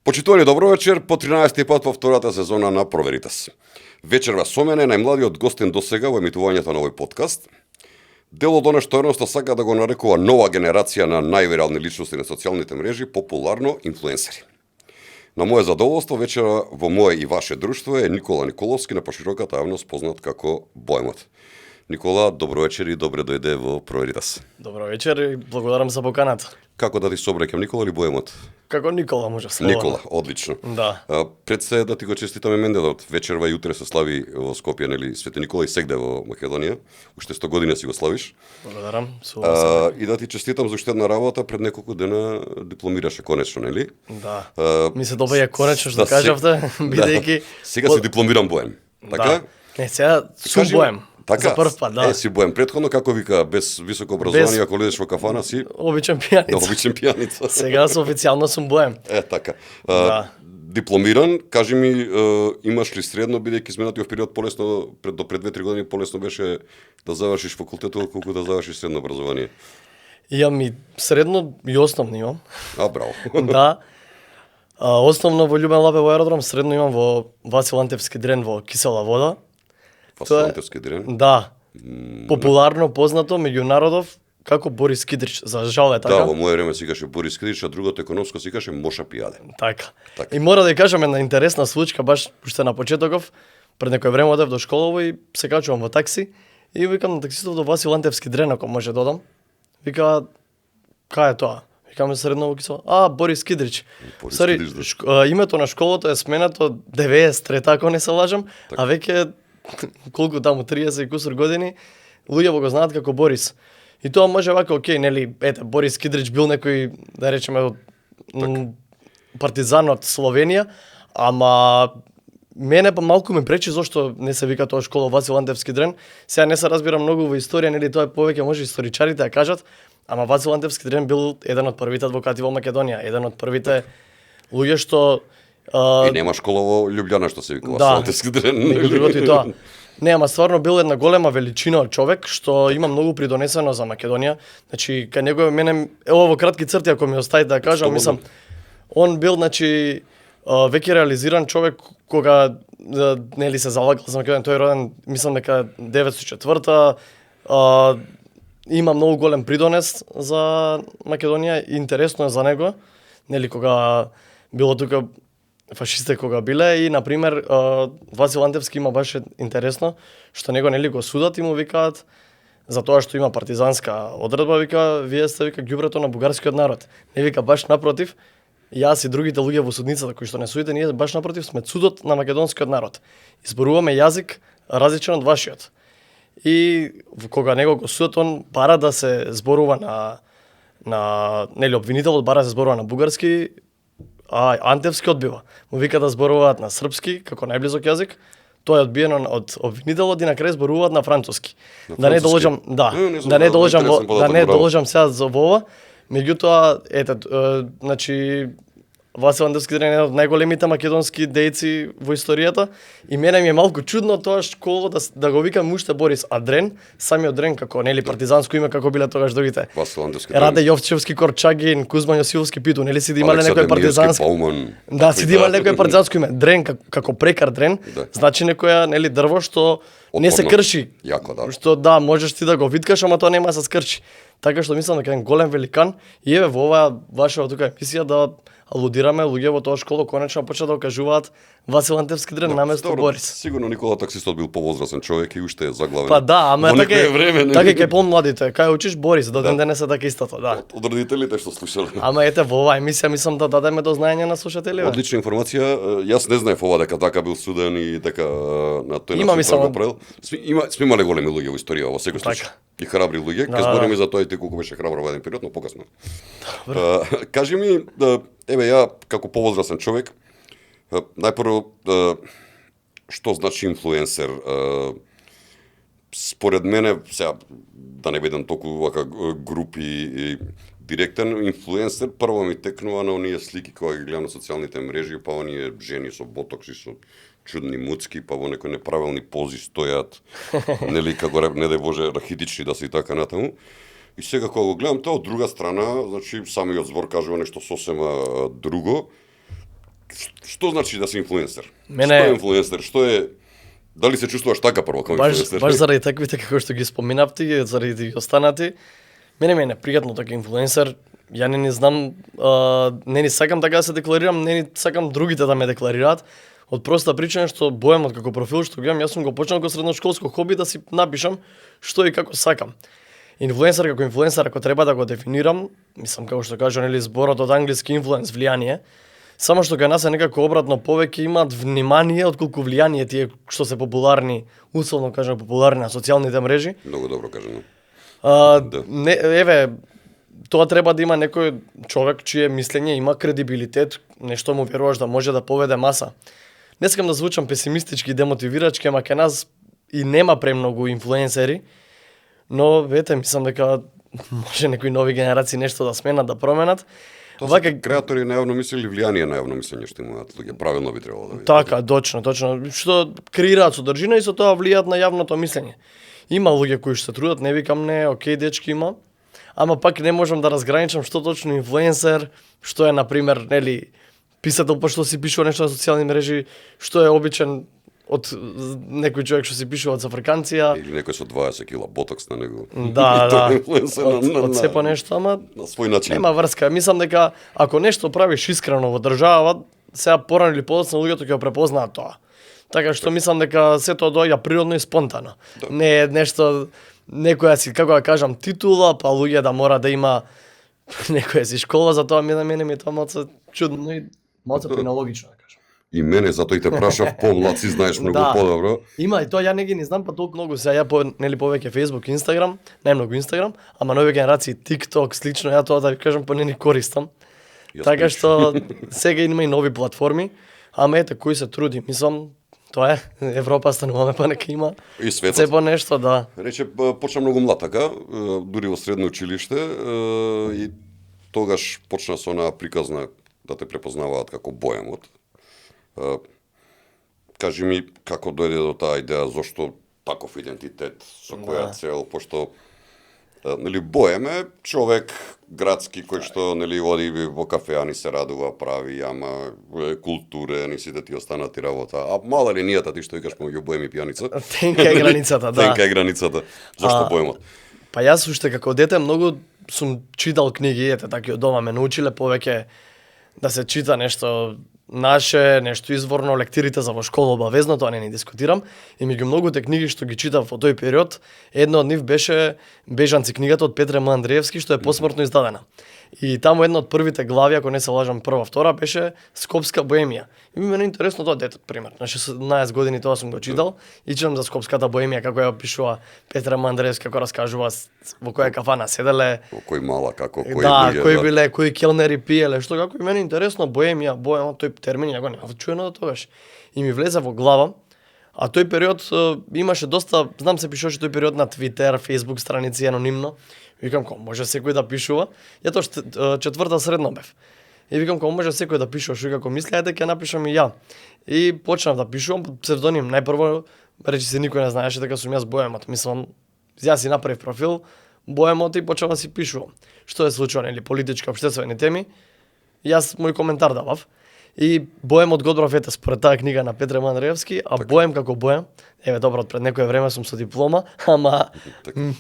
Почитувани, добро вечер, по 13-ти пат во втората сезона на Проверитас. Вечерва со мене најмладиот гостин досега во емитувањето на овој подкаст. Дел од она што едноста сака да го нарекува нова генерација на највирални личности на социјалните мрежи, популарно инфлуенсери. На моје задоволство, вечера во моје и ваше друштво е Никола Николовски, на пошироката јавност познат како Боемот. Никола, добро вечер и добре дојде во Проверитас. Добро вечер и благодарам за поканата. Како да ти се обраќам, Никола или Боемот? Како Никола може слободно. Никола, одлично. Да. Пред се да ти го честитаме Менделот. Вечерва и утре се слави во Скопје, нели, Свети Никола и сегде во Македонија. Уште 100 години си го славиш. Благодарам. И да ти честитам за уште една работа, пред неколку дена дипломираше конечно, нели? Да. Ми се добаја конечно што кажавте, бидејќи сега си дипломиран боем. Така? Да. Не, сега сум боем. Така, за прв пат, да. Си боем. Претходно, како вика, без високо образование, ако лезеш во кафана, си... Обичен пијаница. Да, обичен пијаница. Сега официјално сум боем. Така. Да. Дипломиран, кажи ми, имаш ли средно, бидејќи изминатиот период полесно, пред 2-3 години полесно беше да завршиш факултетот, колку да завршиш средно образование? Имам и средно и основно имам. Браво. Да. Основно во Љубен Лапе во аеродром, средно имам во Васил Антевски дрен во Кисела вода. Василантевски дрен? Да. Популарно познато меѓу народов како Борис Кидрич. За жал е така. Да, во моје време си каше Борис Кидрич, а другото економско си каше Моша Пијаде. Така. И мора да ја кажам една интересна случка, баш уште на почетоков, пред некој време одев до школово и се качувам во такси и викам на таксистот до Васил Антевски дрен, ако може додам. Вика, кај е тоа? Викаме средно во Кисела. Борис Кидрич. Сори, името на школото е сменато 93-та, ако не се лажам, а веќе колку таму 30 и кусур години луѓе го знаат како Борис. И тоа може вака окей, нели, ете Борис Кидрич бил некој, да речеме, од партизан од Словенија, ама мене па малку ме пречи зошто не се вика тоа школа Васил Антевски дрен. Сега не се разбира многу во историја, нели, тоа повеќе може историчарите да кажат, ама Васил Антевски дрен бил еден од првите адвокати во Македонија, еден од првите луѓе што И нема школа во Љубљана што се вика Васил Антевски дрен. Меѓу другото и тоа. Не, ама стварно бил една голема величина од човек што има многу придонесено за Македонија. Значи, кај него мене во кратки црти ако ми остави да кажам, мислам, он бил значи веќе реализиран човек кога нели се залагал за Македонија. Тој е роден, мислам дека 904-та, има многу голем придонес за Македонија, интересно е за него, нели кога било тука фашистите кога биле и на пример Васил Антевски има баш интересно што него нели го судат и му викаат за тоа што има партизанска одредба, вика вие сте вика ѓубрето на бугарскиот народ. Не вика баш напротив, јас и другите луѓе во судницата кои што не судите, ние баш напротив сме судот на македонскиот народ. Изборуваме јазик различен од вашиот. И кога него го судат, он бара да се зборува на нели обвинителот бара да се зборува на бугарски, а Антевски одбива. Му вика да зборуваат на српски како најблизок јазик. Тоа е одбиено од обвинителот и на крај зборуваат на француски. Да не доложам, да не доложам сега за ова. Меѓутоа, значи Васил Антевски дрен е еден од најголемите македонски дејци во историјата и мене ми е малку чудно тоа школа да го викам уште Борис, а дрен, самиот дрен како нели партизанско име како биле тогаш другите. Васил Антевски дрен. Раде Јовчевски, Корчагин, Кузман Јосиловски Питу, нели си да имале некој партизанско. Да, си да имале некој партизанско име. Дрен како прекар дрен, значи некоја нели дрво што не се крши. Јако, да. Што да, можеш ти да го виткаш, ама тоа нема да се скрши. Така што мислам дека е голем великан и еве во оваа ваша тука емисија да алудираме луѓе во тоа школа конечно почна да кажуваат Васил Антевски дрен наместо Борис. Сигурно Никола таксистот бил повозрасен човек и уште е заглавен. Па да, ама така е кај помладите, кај учиш Борис, до ден денес е така истото, да. Од родителите што слушале. Ама ете во оваа емисија мислам да дадеме до знаење на слушателите. Одлична информација. Јас не знаев ова дека така бил суден и дека на тој начин го правил. Сме имале големи луѓе во историја во секој случај. И храбри луѓе, ќе збориме за тоа и колку беше храбро во еден период, но покасно. Кажи ми, еве ја како повозрасен човек, најпрво што значи инфлуенсер? Според мене, сега да не бидам толку вака групи и директен, инфлуенсер прво ми текнува на оние слики кога ги гледам на социјалните мрежи, па оние жени со ботокси, со чудни муцки, па во некои неправилни пози стојат, нели како не дај Боже рахитични да се и така натаму. И сега кога го гледам тоа од друга страна, значи самиот збор кажува нешто сосема друго. Што значи да си инфлуенсер? Мене- Што е инфлуенсер? Што е Дали се чувствуваш така прво како инфлуенсер? Баш заради таквите како што ги споминавте, и заради останати, мене ми е непријатно така инфлуенсер. Ја не ни знам, не ни сакам така да се декларирам, не ни сакам другите да ме декларираат. Од проста причина што боемот како профил што го имам, јас сум го почнал како средношколско хоби да си напишам што и како сакам. Инфлуенсер како инфлуенсер, ако треба да го дефинирам, мислам како што кажа нели зборот од англиски инфлуенс, влијание, само што кај нас е некако обратно, повеќе имаат внимание отколку влијание тие што се популарни, условно кажам популарни на социјалните мрежи. Многу добро кажано. Да. Не, еве, тоа треба да има некој човек чие мислење има кредибилитет, нешто му веруваш да може да поведе маса. Не сакам да звучам песимистички и демотивирачки, ама кај нас и нема премногу инфлуенсери, но вете, мислам дека може некои нови генерации нешто да сменат, да променат. Тоа се креатори на јавно мислење или влијание на јавно мислење што имаат луѓе, правилно би требало да биде. Така, точно, што креираат содржина и со тоа влијаат на јавното мислење. Има луѓе кои што се трудат, не викам не, окей, дечки има, ама пак не можам да разграничам што точно инфлуенсер, што е на пример, нели, писател па што си пишува нешто на социјални мрежи, што е обичен од некој човек што си пишува од Африканција. Или некој со 20 кила ботокс на него. Да, И тоа да. е инфлуенсер Од се по нешто, ама на свој начин. нема врска. Мислам дека ако нешто правиш искрено во државава, сега порано или подоцна луѓето ќе го препознаат тоа. Така што мислам дека се тоа доаѓа природно и спонтано. Не е нешто некоја си, како да кажам, титула, па луѓе да мора да има некоја си школа, за тоа мене ми е тоа малце чудно и малце пенологично да кажам. И мене затоа и те прашав помлад, си знаеш многу Да. подобро. Има и тоа ја не ги не знам па толку многу сега ја нели повеќе Facebook, Instagram, најмногу Instagram, ама нови генерации TikTok, слично ја тоа да ви кажам па не ни користам. Јас Така причам. што сега има и нови платформи, ама ете кој се труди, мислам, тоа е, Европа стануваме па нека има И светот. се по нешто, да. Рече, почна многу млад така, дури во средно училиште, и тогаш почна со онаа приказна да те препознаваат како боемот. Кажи ми како дојде до таа идеја, зошто таков идентитет, со која цел, пошто нели боем е човек градски кој што нели оди во кафеа, ни се радува, прави јама, култура, ни сите ти останати работа. А мала линијата ти што викаш помеѓу боем и пијаница? Тенка е границата, да. Тенка е границата. Зошто боемот? Па јас уште како дете многу сум читал книги, ете таки од дома ме научиле повеќе да се чита нешто наше, нешто изворно, лектирите за во школа обавезно, тоа не ни дискутирам. И меѓу многуте книги што ги читав во тој период, една од нив беше Бежанци, книгата од Петре М. Андреевски, што е посмртно издадена. И таму една од првите глави, ако не се лажам, прва, втора, беше Скопска боемија. И ми е интересно тоа дете, пример. На 16 години тоа сум го читал и читам за Скопската боемија, како ја опишува Петре М. Андреевски, како раскажува во која кафана седеле, Во кој мала, како, кој да, луѓе, кои биле, кои келнери пиеле, што како и мене интересно, боемија, тој термин ја го немав чуено до тогаш. И ми влезе во глава, а тој период имаше доста, знам се пишуваше тој период на Твитер, Фейсбук страници анонимно. Викам кој може секој да пишува. Ја тоа четврта средно бев. И викам кој може секој да пишува, што како мисли, ајде ќе напишам и ја. И почнав да пишувам под псевдоним. Најпрво речи се никој не знаеше дека сум јас боемот. Мислам, јас си направив профил боемот и почнав да си пишувам. Што е случува, нели, политички, општествени теми. Јас мој коментар давав. И боемот го одбрав ете според таа книга на Петре М. Андреевски, а боем како боем. Еве добро, пред некое време сум со диплома, ама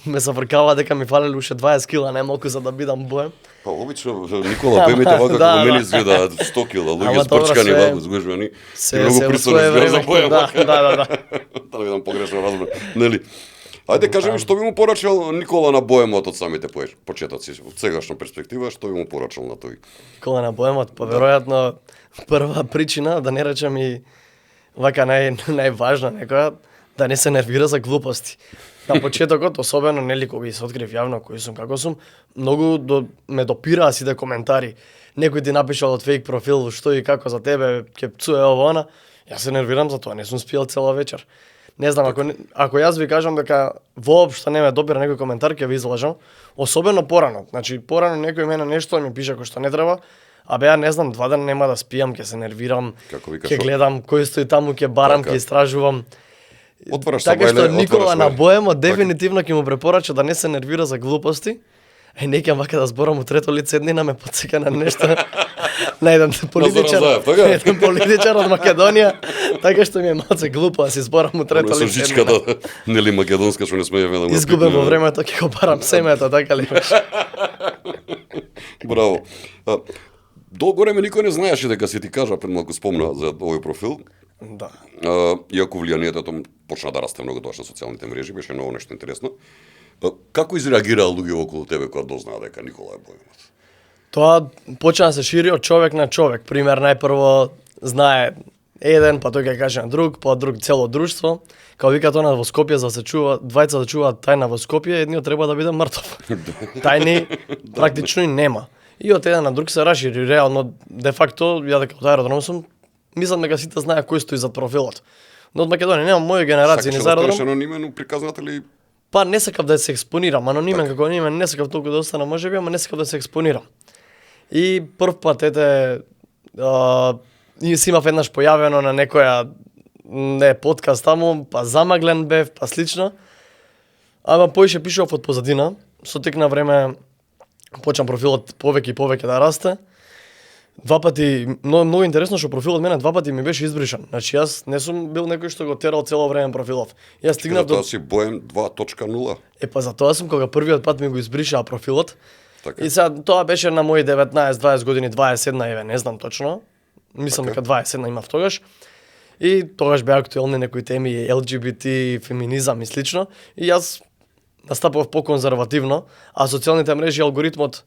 ме зафркава дека ми фалеле уште 20 кила најмалку за да бидам боем. Па обично Никола боемите вака Да, како мене да. изгледаат 100 кила, луѓе Ама добро, спрчкани све- вака згужвани. Се многу во присtojно свое изгледа за време. боем. Да. Да видам погрешно разбор. Нели? Ајде кажи ми што би му порачал Никола на боемот од самите почетоци, од сегашна перспектива, што би му порачал на тој? Кола на боемот, па веројатно прва причина, да не речем и вака најважна некоја, да не се нервира за глупости. На почетокот, особено нели кога се открив јавно кој сум како сум, многу ме допираа сите коментари. Некој ти напишал од фейк профил што и како за тебе, ќе пцуе ово она. Јас се нервирам за тоа, не сум спиел цела вечер. Не знам, ако јас ви кажам дека воопшто не ме допира некој коментар, ќе ви излажам, особено порано. Значи, порано некој мене нешто ми пише кој што не треба, а бе ја не знам, 2 дена нема да спијам, ќе се нервирам, Како викаш, ќе гледам кој стои таму, ќе барам, Така. ќе истражувам. Отвараш Така сабајле, што Никола отвараш на мајле. боемот дефинитивно ќе му препорача да не се нервира за глупости. Неќам вака да зборам у трето лице, еднина ме потсека на нешто. На еден политичар, Заев, така? еден политичар од Македонија, така што ми е малце глупо да си зборам у трето Со лице. жичката, нели македонска што не смееме да го Изгубен во пипнеме. времето, ќе го барам семето, така ли? Браво. Долго време никој не знаеше дека си ти кажа, пред малку спомна за овој профил. Да. Иако влијанието почна да расте многу тоа на социјалните мрежи, беше многу нешто интересно. Како изреагираа луѓе околу тебе кога дознаа дека Никола е Бојанот? Тоа почна да се шири од човек на човек. Пример, најпрво знае еден, па тој ќе каже на друг, па друг цело друштво. Као вика тоа во Скопје, за се чува, двајца да чуваат тајна во Скопје, едниот треба да биде мртов. Тајни практично и нема. И од еден на друг се расшири, реално, де факто, ја дека од аеродром сум, мислам дека сите знаат кој стои зад профилот. Но од Македонија нема моја генерација ни Сакаш за да аеродром. станеш анонимен, приказнат ли? Па не сакав да се експонирам, анонимен како анонимен, не сакав толку да останам можеби, ама не сакав да се експонирам. И прв пат и си имав еднаш појавено на некоја подкаст таму, па замаглен бев, па слично. Ама поише пишував од позадина, со тек на време почнам профилот повеќе и повеќе да расте. Два пати, многу интересно што профилот мене два пати ми беше избришан. Значи јас не сум бил некој што го терал цело време профилов. Јас стигнав Тоа си Бојан 2.0. Па за тоа сум кога првиот пат ми го избришаа профилот. Така. И сега тоа беше на мои 19-20 години, 21 еве, не знам точно. Мислам дека 21 имав тогаш. И тогаш беа актуелни некои теми LGBT, феминизам и слично. И јас настапував поконзервативно, а социјалните мрежи, алгоритмот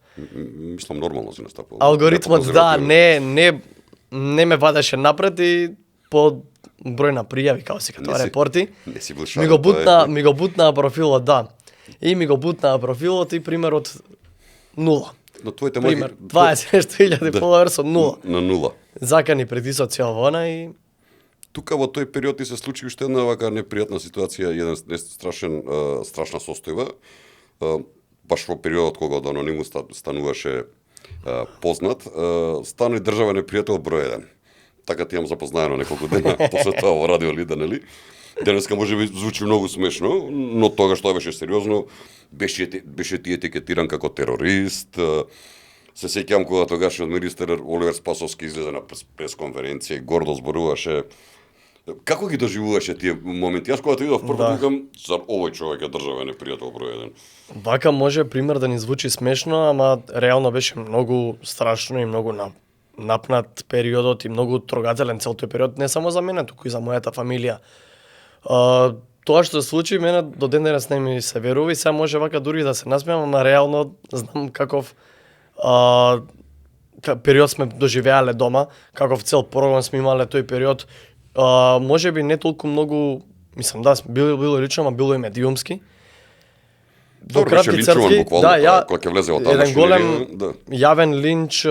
Мислам нормално си настапувал. Алгоритмот, Некој да, конзервативен. не ме вадеше напред и по број на пријави, како се тоа Не си- репорти, Не си бил ми го бутнаа профилот, да. И ми го бутнаа профилот и примерот 0. Но твоите Пример, 20 нешто илјади фоловерс од 0. На нула. Закани притисоци овона и Тука во тој период ти се случи уште една вака непријатна ситуација, страшна состојба. Баш во периодот кога од анонимус стануваше познат, стана и државен непријател број 1. Така ти имам запознаено неколку дена после тоа во Радио Лида, нели? Денеска може би звучи многу смешно, но тогаш тоа беше сериозно. Беше ти етикетиран како терорист. Се сеќавам кога тогашниот министер Оливер Спасовски излезе на пресконференција и гордо зборуваше. Како ги доживуваше тие моменти? Јас кога те видов прв пат викам, зар овој човек е државен непријател број 1. вака може пример да ни звучи смешно, ама реално беше многу страшно и многу напнат периодот и многу трогателен цел тој период, не само за мене, туку и за мојата фамилија. Тоа што се случи, мене до ден денес не ми се верува и сега може вака дури да се насмеам, ама реално знам каков период сме доживеале дома, каков цел програм сме имале тој период. Може би не толку многу, мислам да, било лично, ама било и медиумски. Во Добро, беше линчуван буквално, кога ќе влезе во таа еден голем машинерија, да. јавен линч,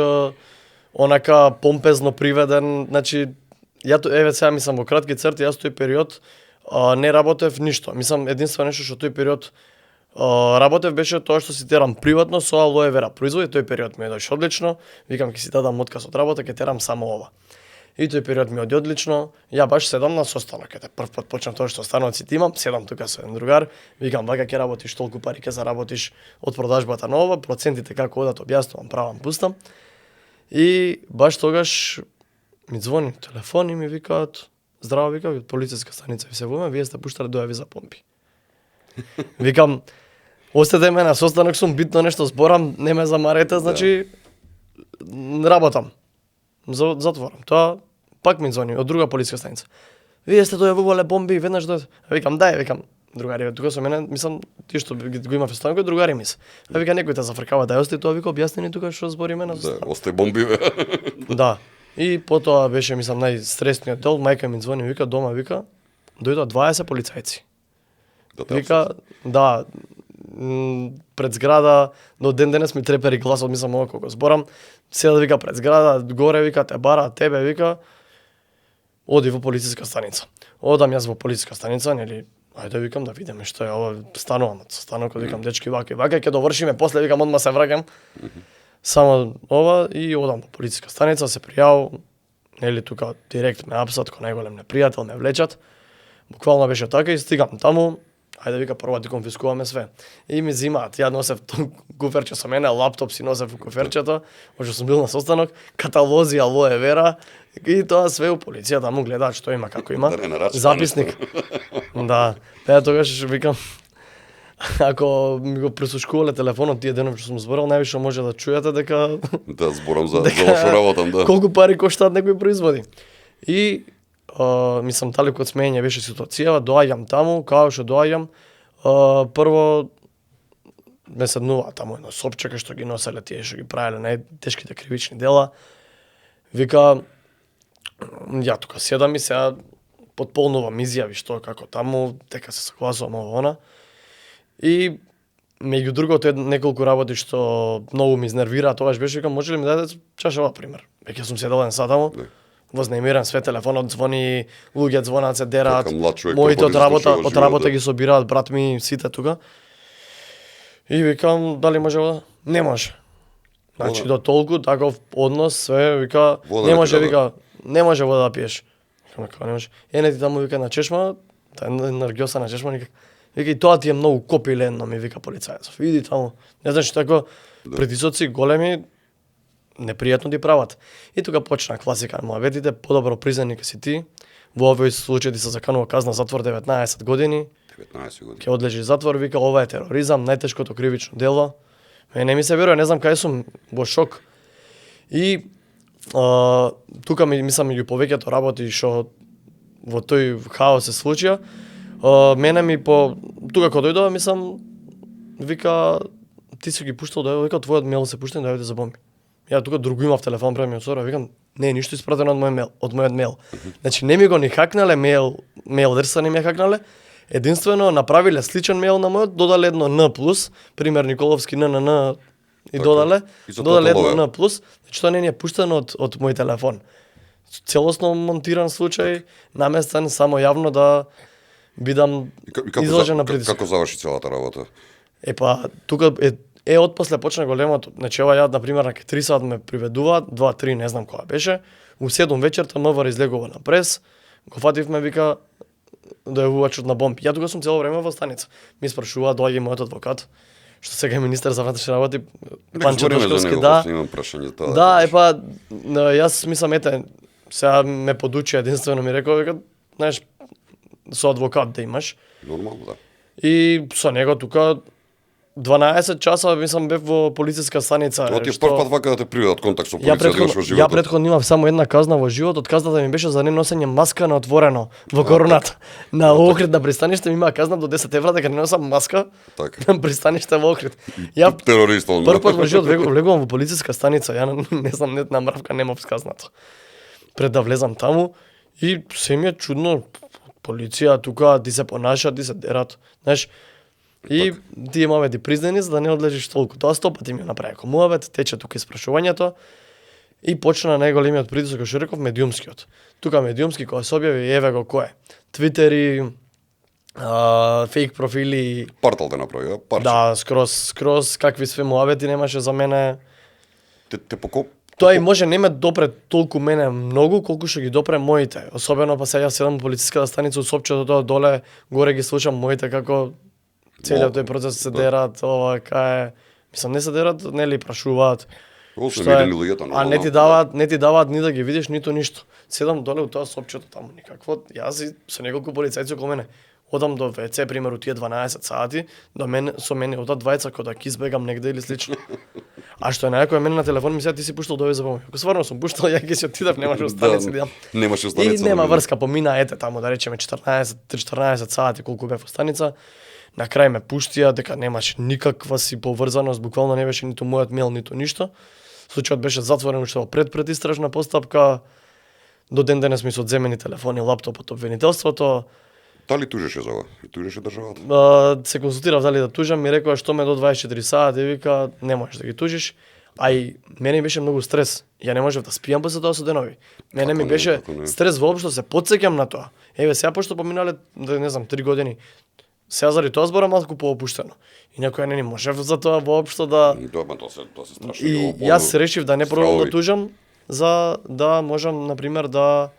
онака помпезно приведен, значи еве сега мислам во кратки црти, јас тој период не работев ништо. Мислам единствено нешто што тој период работев беше тоа што си терам приватно со алоe вера производи, тој период ми дојде одлично, викам ќе си дадам отказ од работа, ќе терам само ова. И тој период ми оди одлично, ја баш седам на состанок, прв пат почнав тоа што станоци ти имам, седам тука со еден другар, викам вака ќе работиш толку пари, ќе заработиш од продажбата на ова, процентите како одат, објаснувам, правам, пустам. И баш тогаш ми звони телефон и ми викаат, здраво, вика, од полициска станица ви се водиме, вие сте пуштале дојави за помпи. Викам, остете ме на состанок, сум битно нешто зборам, не ме замарете, значи работам. Затворам. Тоа пак ми звони од друга полициска станица. Вие сте дојавувале бомби, веднаш дојдете. Викам, викам, другари, тука со мене, мислам, ти што го имав станокот, другари ми се. Вика, некој те зафркава, дај остави тоа, вика, објасни ни тука што збориме на Да, остай бомби, бе. Да. И потоа беше, мислам, најстресниот дел, мајка ми звони, вика, дома, вика, дојдоа 20 полицајци. Да те Вика, да, пред зграда, до ден денес ми трепери гласот, мислам, ова кога зборам, сега вика пред зграда, горе, вика, те бара, тебе, вика, оди во полициска станица. Одам јас во полициска станица, нели, ајде, викам, да видиме што е ова, станувам од станокот, викам, дечки, вака, ќе довршиме, после, викам, одма се враќам. Само ова и одам во полициска станица, се пријавам, нели, тука директ ме апсат, кој најголем непријател, ме влечат. Буквално беше така и стигам таму, ајде вика прво ти конфискуваме све. И ми зимаат, ја носев куферче со мене, лаптоп си носев куферчето, пошто сум бил на состанок, каталози, алоe вера, и тоа све у полицијата му гледаат што има, како има. Записник. Да, па тогаш викам, ако ми го прислушкувале телефонот тие денови што сум зборал, највише може да чуете дека Да, зборам за што работам, да. Колку пари коштаат некои производи. И мислам дали кod смење беше ситуацијава, доаѓам таму, као што доаѓам, прво ме седнува таму едно сопче што ги носеле тие што ги правеле најтешките кривични дела. Вика, ја тука седам и сега потполнувам изјави што како таму, дека се согласувам ово она. И меѓу другото неколку работи што многу ми изнервираа, тогаш беше викам може ли ми дадете чашава пример. Веќе сум седел еден сат таму. Вознемирен, све телефонот звони, луѓе звонат, се дерат, моите од работа ги собираат, брат ми, сите тука. И викам, дали може вода? Не може. Значи, до толку, таков однос, све, вика, не може, вика, не може вода да пиеш. Викам, како не може. Не ти таму, вика, на чешма, та енергиоса на чешма, никак. Вика, и тоа ти е многу копиленно, ми вика полицајецов. Иди таму. Не знаеш, тако, притисоци големи, непријатно ти прават. И тука почна класика на муаветите, подобро признаник си ти. Во овој случај ти се заканува казна затвор 19 години. 19 години. Ќе одлежи затвор, вика ова е тероризам, најтешкото кривично дело. Мене не ми се верува, не знам кај сум, во шок. И тука мислам меѓу повеќето работи што во тој хаос се случија, мене ми тука кога дојдова мислам вика ти си ги пуштал да вика твојот мејл се пуштен да за бомби. Ја тука другу имав телефон пред ми од сора, викам, не, ништо испратено од мојот мејл. Значи не ми го ни хакнале мејл адреса не ми ја хакнале. Единствено направиле сличен мејл на мојот, додале едно Н+, пример Николовски ННН и додале едно Н+, значи тоа не е пуштено од мој телефон. Целосно монтиран случај, наместен само јавно да бидам изложен на притисок. Како заврши целата работа? Тука отпосле почна големото. Значи ова ја, например, на 3 сат ме приведуваат, 2-3, не знам кога беше. У 7 вечерта МВР излегува на прес, го фативме, вика, дојавувачот на бомби. Ја тука сум цело време во станица. Ми спрашува, доаѓа и мојот адвокат, што сега е министер за внатрешни работи, Панчо Тошковски, да. Имам прашање тоа. Да, јас мислам, сега ме подучи единствено ми рекол, вика, знаеш, со адвокат да имаш. Нормално, да. И со него тука 12 часа, мислам, бев во полициска станица. Тоа ти прв пат вака да те приведат контакт со полиција да во животот. Ја претходно имав само една казна во животот, казната ми беше за не носење маска на отворено во короната. На Охрид на пристаниште ми има казна до 10 евра дека не носам маска на пристаниште во Охрид. Ја терористот. Прв пат во живот влегувам во полициска станица, ја не знам, нет на мравка немав сказнато. Пред да влезам таму и се ми е чудно, полиција тука ти се понашат, ти се дерат, знаеш. И тие муавети признани за да не одлежиш толку. Тоа 100 пати ми направи муавет, тече тука испрашувањето и почна најголемиот притисок, што реков, медиумскиот. Тука медиумски кога се објави, еве го кој е. Твитери, фейк профили. Партал да направи, парче. Да, скроз какви све муавети немаше за мене. Тоа и може не ме допре толку мене многу, колку што ги допре моите. Особено па сега седам во полициската станица, усопчето тоа доле, горе ги слушам моите како целиот тој процес се дерат, ова кај, мислам не се дерат, нели прашуваат. А не ти даваат ни да ги видиш ниту ништо. Седам доле у тоа сопчето таму никакво. Јас и со неколку полицајци околу мене одам до ВЦ примеру тие 12 сати, до мене со мене одат двајца кога да избегам негде или слично. А што е најако мене на телефон ми се ти си пуштал дојде за помој. Ако стварно сум пуштал, ја ќе си отидав, немаше останица да. Немаше останица. И нема врска, помина таму да речеме 14 сати колку бев во станица. На крај ме пуштија дека немаше никаква си поврзаност, буквално не беше ниту мојот мејл, ниту ништо. Случајот беше затворен уште во предистражна постапка. До ден денес ми се одземени телефони, лаптопот, обвинителството. Дали тужеше за ова? Тужеше државата? Се консултирав дали да тужам, ми рекоа што ме до 24 сати, вика не можеш да ги тужиш. А и мене беше многу стрес. Ја не можев да спијам после тоа со денови. Мене ми беше стрес воопшто, се потсеќам на тоа. Еве сега пошто поминале, не знам, 3 години. Сега заради тоа зборам малку поопуштено. И некој не можев за тоа воопшто да. Тоа се страшно. И јас решив да не пробам да тужам за да можам на пример да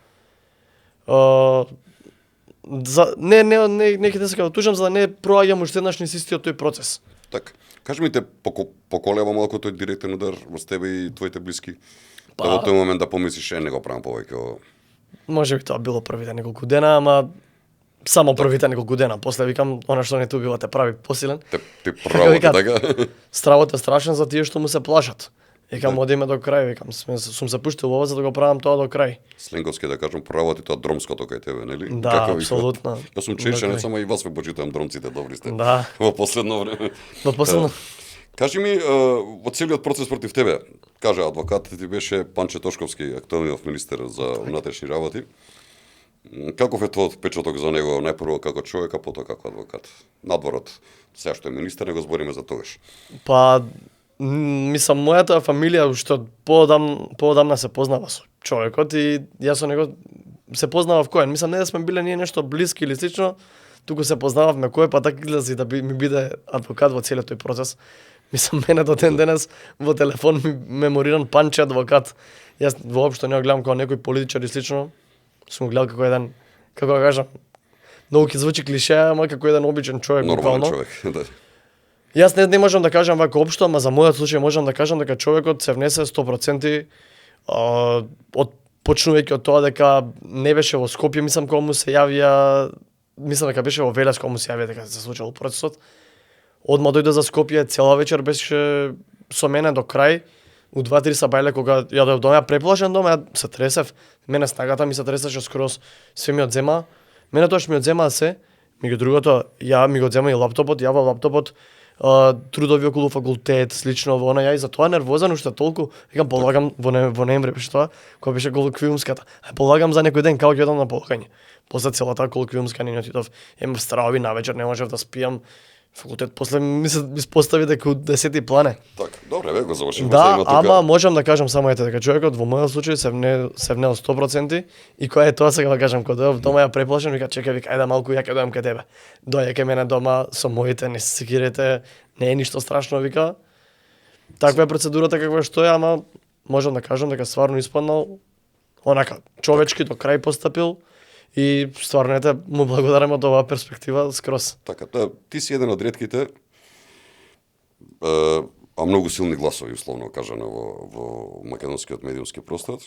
не ќе се тужам за да не проаѓам уште еднаш низ истиот тој процес. Така. Кажи ми те поколева малку тој директен удар во тебе и твоите блиски. Да во тој момент да помислиш не го правам повеќе. Може би тоа било првите неколку дена, ама само првите неколку дена. После викам, она што не ти убива те прави посилен. Те право така. Стравот е страшен за тие што му се плашат. Викам, одиме до крај, викам, сум се пуштил ова за да го правам тоа до крај. Сленговски да кажам, правот и тоа дромското кај тебе, нели? Да, апсолутно. Јас сум чешен, само и вас ве почитам дромците, добри сте. Да. Во последно време. Во последно. Кажи ми, во целиот процес против тебе, кажа адвокатот ти беше Панче Тошковски, актуелниот министер за внатрешни работи. Каков е твојот впечаток за него, најпрво како човек, а потоа како адвокат? Надворот, сега што е министер, не го збориме за тогаш. Па, мислам, мојата фамилија уште поодамна се познава со човекот и јас со него се познавав кој. Мислам, не да сме биле ние нешто блиски или слично, туку се познававме кој, па така излези да ми биде адвокат во целиот тој процес. Мислам, мене до ден денес во телефон ми мемориран Панче адвокат. Јас воопшто не го гледам како некој политичар и слично. Сум го гледал како еден, како да кажам, многу ќе звучи клише, ама како еден обичен човек. Нормален човек, да. Јас не можам да кажам вака општо, ама за мојот случај можам да кажам дека човекот се внесе 100% почнувајќи од тоа дека не беше во Скопје, мислам кога му се јавија, мислам дека беше во Велес кога му се јавија дека се случил процесот. Одма дојде за Скопје, цела вечер беше со мене до крај. У 2-3 сабајле кога ја дојав дома, преплашен дома, ја се тресев. Мене снагата ми се тресеше скроз, све ми одзема. Мене тоаш ми одзема се, меѓу другото, ја ми го одзема и лаптопот, ја во лаптопот трудови околу факултет, слично во она, ја и за тоа нервозен уште толку. Викам полагам во ноември беше тоа, кога беше колоквиумската. Полагам за некој ден како ќе одам на полагање. После целата колоквиумска не отидов, имав стравови навечер, не можев да спијам. Факултет после ми се испостави дека у 10-ти плане. Така, добре, го завршивме да, тука. ама можам да кажам само дека човекот во мојот случај се внел 100% и кој е тоа сега да кажам кога дојав дома ја преплашен, вика чекај, вика ајде малку ја ќе дојам кај тебе. Доаѓа кај мене дома со моите, не се секирете, не е ништо страшно, вика. Таква е процедурата каква што е, ама можам да кажам дека стварно испаднал онака човечки до крај постапил. И стварно му благодарам од оваа перспектива скроз. Така, ти си еден од ретките, а многу силни гласови, условно кажано, во македонскиот медиумски простор,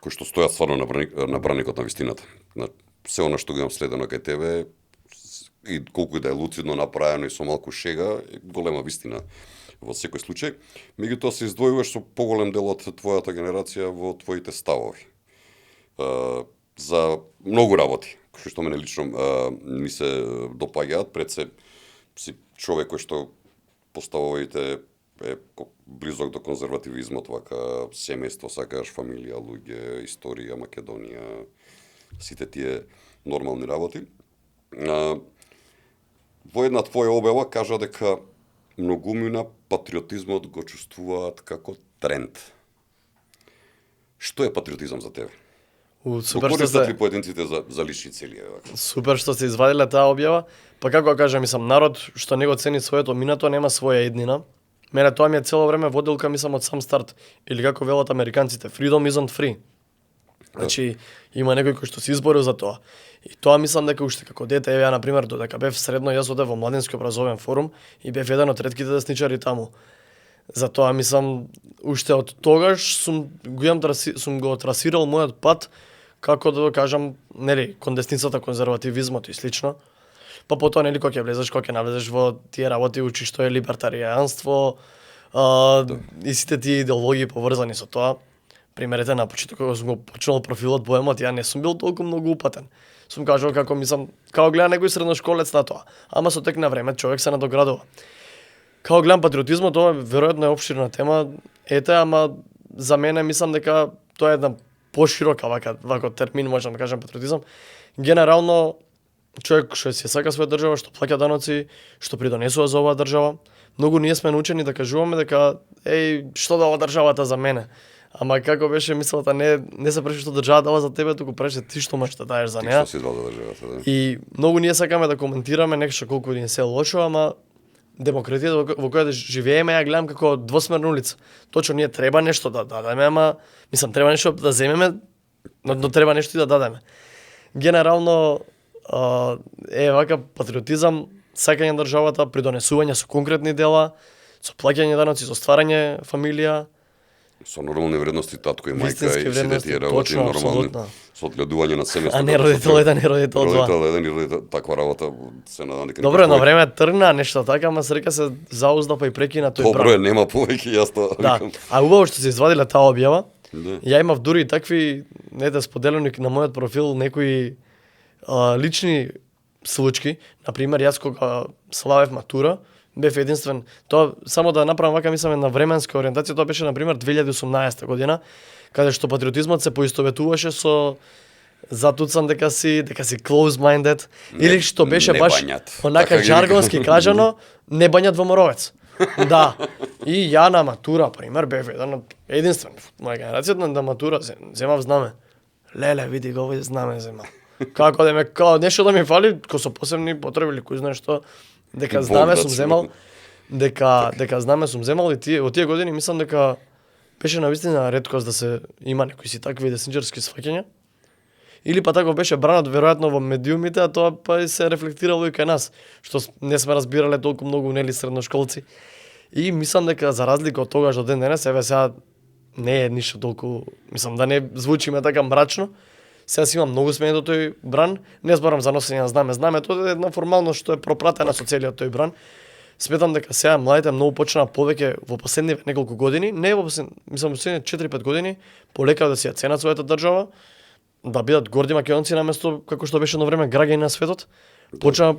кои што стојат стварно на браникот на вистината. Се она што го имам следено кај тебе, и колку и да е луцидно направено и со малку шега, е голема вистина во секој случај. Меѓутоа се издвојуваш со поголем дел од твојата генерација во твоите ставови. За многу работи, кои што мене лично ми се допаѓаат, пред се си човек кој што поставовите е близок до конзервативизмот, вака семејство, сакаш фамилија, луѓе, историја, Македонија, сите тие нормални работи. Во една твоја објава кажа дека многумина патриотизмот го чувствуваат како тренд. Што е патриотизам за тебе? Супер што се поединците за лични цели. Супер што се извадиле таа објава. Па како да кажам, мислам, народ што не го цени своето минато нема своја иднина. Мене тоа ми е цело време водилка, мислам, од сам старт. Или како велат американците, freedom isn't free. Значи, има некој кој што се изборил за тоа. И тоа мислам дека уште како дете, ја на пример додека бев средно, јас одев во младински образовен форум и бев еден од ретките десничари таму. Затоа мислам уште од тогаш сум го трасирал мојот пат како да кажам, нели, кон десницата, конзервативизмот и слично. Па потоа нели кога ќе влезеш, кога ќе навлезеш во тие работи, учиш што е либертаријанство, и сите тие идеологии поврзани со тоа. Примерете на почетокот кога сум го почнал профилот поемот, ја не сум бил толку многу упатен. Сум кажал како мислам, како гледа некој средношколец на тоа, ама со тек на време човек се надоградува. Како гледам патриотизмот, тоа веројатно е опширна тема, ама за мене мислам дека тоа е една поширока вака термин, можам да кажам патриотизам. Генерално човек што се сака своја држава, што плаќа даноци, што придонесува за оваа држава. Многу ние сме научени да кажуваме дека што дава државата за мене. Ама како беше мислата, не се праши што држава дава за тебе, туку праши ти што можеш да даеш за неа. Ти што си извадил државата, да. И многу ние сакаме да коментираме нешто колку ни се лошо, ама демократијата во која живееме ја гледам како двосмерна улица. Точно ние треба нешто да дадеме, ама мислам треба нешто да земеме, но треба нешто и да дадеме. Генерално е вака патриотизам, сакање на државата, придонесување со конкретни дела, со плаќање даноци, со стварање фамилија. Со нормални вредности, татко и мајка Вистински и сите вредности, тие работи точно, нормални. апсолутно. Со одгледување на семејството. А не родител еден и родител два. Родител еден и родител, таква работа се надам дека Добро, на време тргна нешто така, ама се река се заузда па и прекина тој Добро бран. е, нема повеќе, јас тоа Да, викам. а убаво што се извадиле таа објава. Да. Ја имав дури и такви, споделени на мојот профил некои лични случаи. Например, јас кога славев матура, бев единствен. Тоа само да направам вака, мислам, една временска ориентација, тоа беше на пример 2018 година, каде што патриотизмот се поистоветуваше со затуцан дека си close-minded, или што беше не баш бањат. онака Така ги жаргонски кажано, не бањат во Моровец. Да. И ја на матура, пример, бев единствен во моја генерација на матура земав знаме. Леле, види го овој знаме земав. Како да ме као нешто да ми фали, ко со посебни потреби или кој знае што, дека знаме сум земал, дека знаме сум земал и од тие години мислам дека беше навистина реткост да се има некои си такви десничарски сфаќања. Или па тако беше бранат веројатно во медиумите, а тоа па и се рефлектирало и кај нас, што не сме разбирале толку многу нели средношколци. И мислам дека за разлика од тогаш до ден денес, еве сега не е ништо толку, мислам да не звучиме така мрачно. Сега си имам многу смеја до тој бран, не зборам за носење на знаме. Знамето е една формалност што е пропратена со целиот тој бран. Сметам дека сега младите многу почнаа повеќе во последниве неколку години, не во мислам последниве 4-5 години, полека да си ја ценат својата држава, да бидат горди македонци наместо како што беше на време граѓани на светот. Почна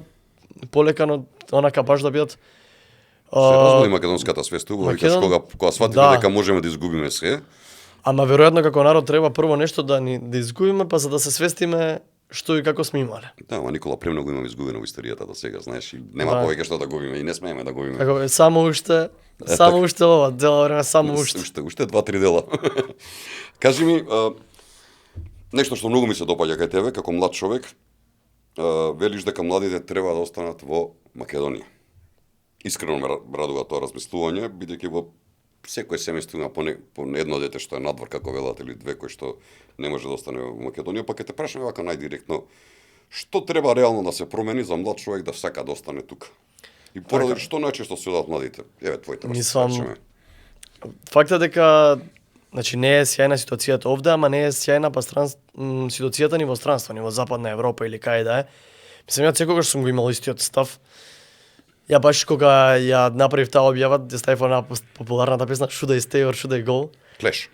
полека онака баш да бидат Се разбуди македонската свест, убаво, викаш кога сватиме дека можеме да изгубиме се. Ама веројатно како народ треба прво нешто да изгубиме, па за да се свестиме што и како сме имале. Да, ама Никола премногу имам изгубено во историјата до сега, знаеш, и нема повеќе што да губиме и не смееме да губиме. Како само уште ова, цело време само уште. Уште 2-3 дела. Кажи ми, нешто што многу ми се допаѓа кај тебе како млад човек, велиш дека младите треба да останат во Македонија. Искрено ме радува тоа размислување, бидејќи во секој семејство има по едно дете што е надвор, како велат, или две кои што не може да остане во Македонија, па ќе те прашам вака најдиректно, што треба реално да се промени за млад човек да сака да остане тука? И поради што најчесто се одат младите? Еве твоите Мислам, фактот дека значи не е сјајна ситуацијата овде, ама не е сјајна па ситуацијата ни во странство, ни во Западна Европа или кај да е. Мислам, ја секогаш сум го имал истиот став. Ја баш кога ја направив таа објава, ја ставив на популарната песна Should I Stay or Should I Go? Клеш.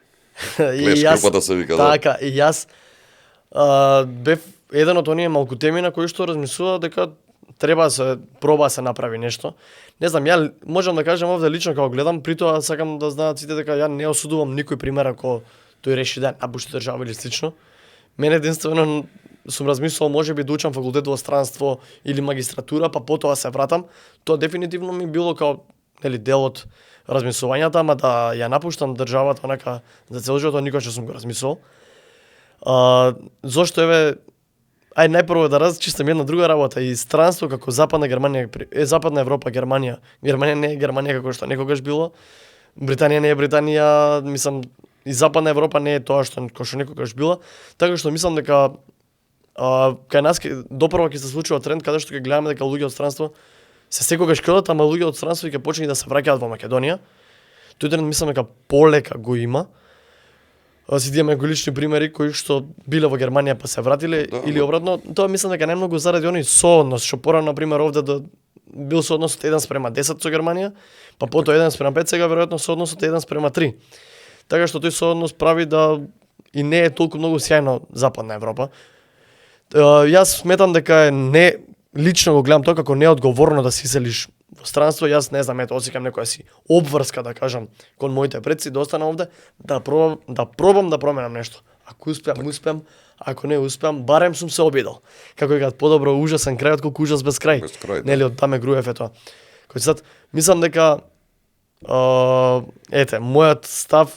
Клеш групата се вика, да. Така, и јас бев еден од оние малкутеми на кои што размислува дека треба да се проба да се направи нешто. Не знам, ја можам да кажам овде лично како гледам, при тоа сакам да знаат сите дека ја не осудувам никој пример ако тој реши да напушти држава или слично. Мене единствено сум размислувал можеби да учам факултет во странство или магистратура, па потоа се вратам. Тоа дефинитивно ми било као нели дел од размислувањата, ама да ја напуштам државата онака за цел живот, никогаш не сум го размислувал. Зошто еве најпрво да разчистам една друга работа и странство како Западна Германија, Западна Европа, Германија. Германија не е Германија како што некогаш било. Британија не е Британија, мислам и Западна Европа не е тоа што некогаш била. Така што мислам дека кај нас допрво ќе се случува тренд каде што ќе гледаме дека луѓе од странство се секогаш кодат, ама луѓе од странство ќе почнат да се враќаат во Македонија. Тој тренд мислам дека полека го има. Си имаме лични примери кои што биле во Германија па се вратиле или обратно. Тоа мислам дека најмногу заради оној сооднос што порано на пример овде бил соодносот 1:10 со Германија, па потоа 1:5, сега веројатно соодносот 1:3. Така што тој сооднос прави да и не е толку многу сјајно Западна Европа. Јас сметам дека не лично го гледам тоа како неодговорно да се иселиш во странство. Јас не знам, осеќам некоја си обврска да кажам кон моите предци да останам овде, да пробам да променам нешто. Ако успеам, ако не успеам, барем сум се обидел. Како и кад подобро ужасен крај отколку ужас без крај. Без крај, да. Нели од таме груев е тоа. Кој сад мислам дека мојот став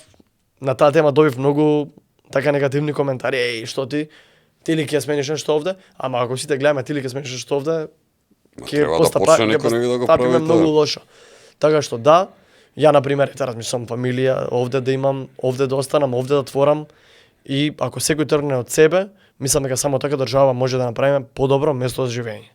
на таа тема добив многу така негативни коментари. Што ти ли ќе смениш нешто овде? Ама ако сите гледаме ти ли ќе смениш нешто овде, ќе постапиме многу лошо. Така што да, ја на пример размислам фамилија овде да имам, овде да останам, овде да творам И ако секој тргне од себе, мислам дека само така држава може да направиме подобро место за живење.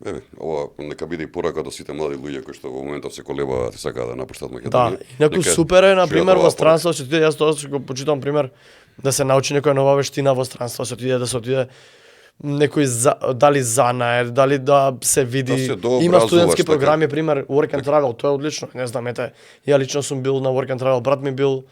Еве, ова нека биде и порака до сите млади луѓе кои што во моментов се колебаат и сакаат да напуштат Да, Македонија. и некој Нека супер е, на пример, живеат во оваа порака. странство се отиде, јас тоа што го почитам пример да се научи некоја нова вештина во странство, да се отиде некој дали занае, дали да се види. Да се дообразуваш, Има студентски така. програми, пример Work and Travel, тоа е одлично. Не знам, ете, ја лично сум бил на Work and Travel, брат ми бил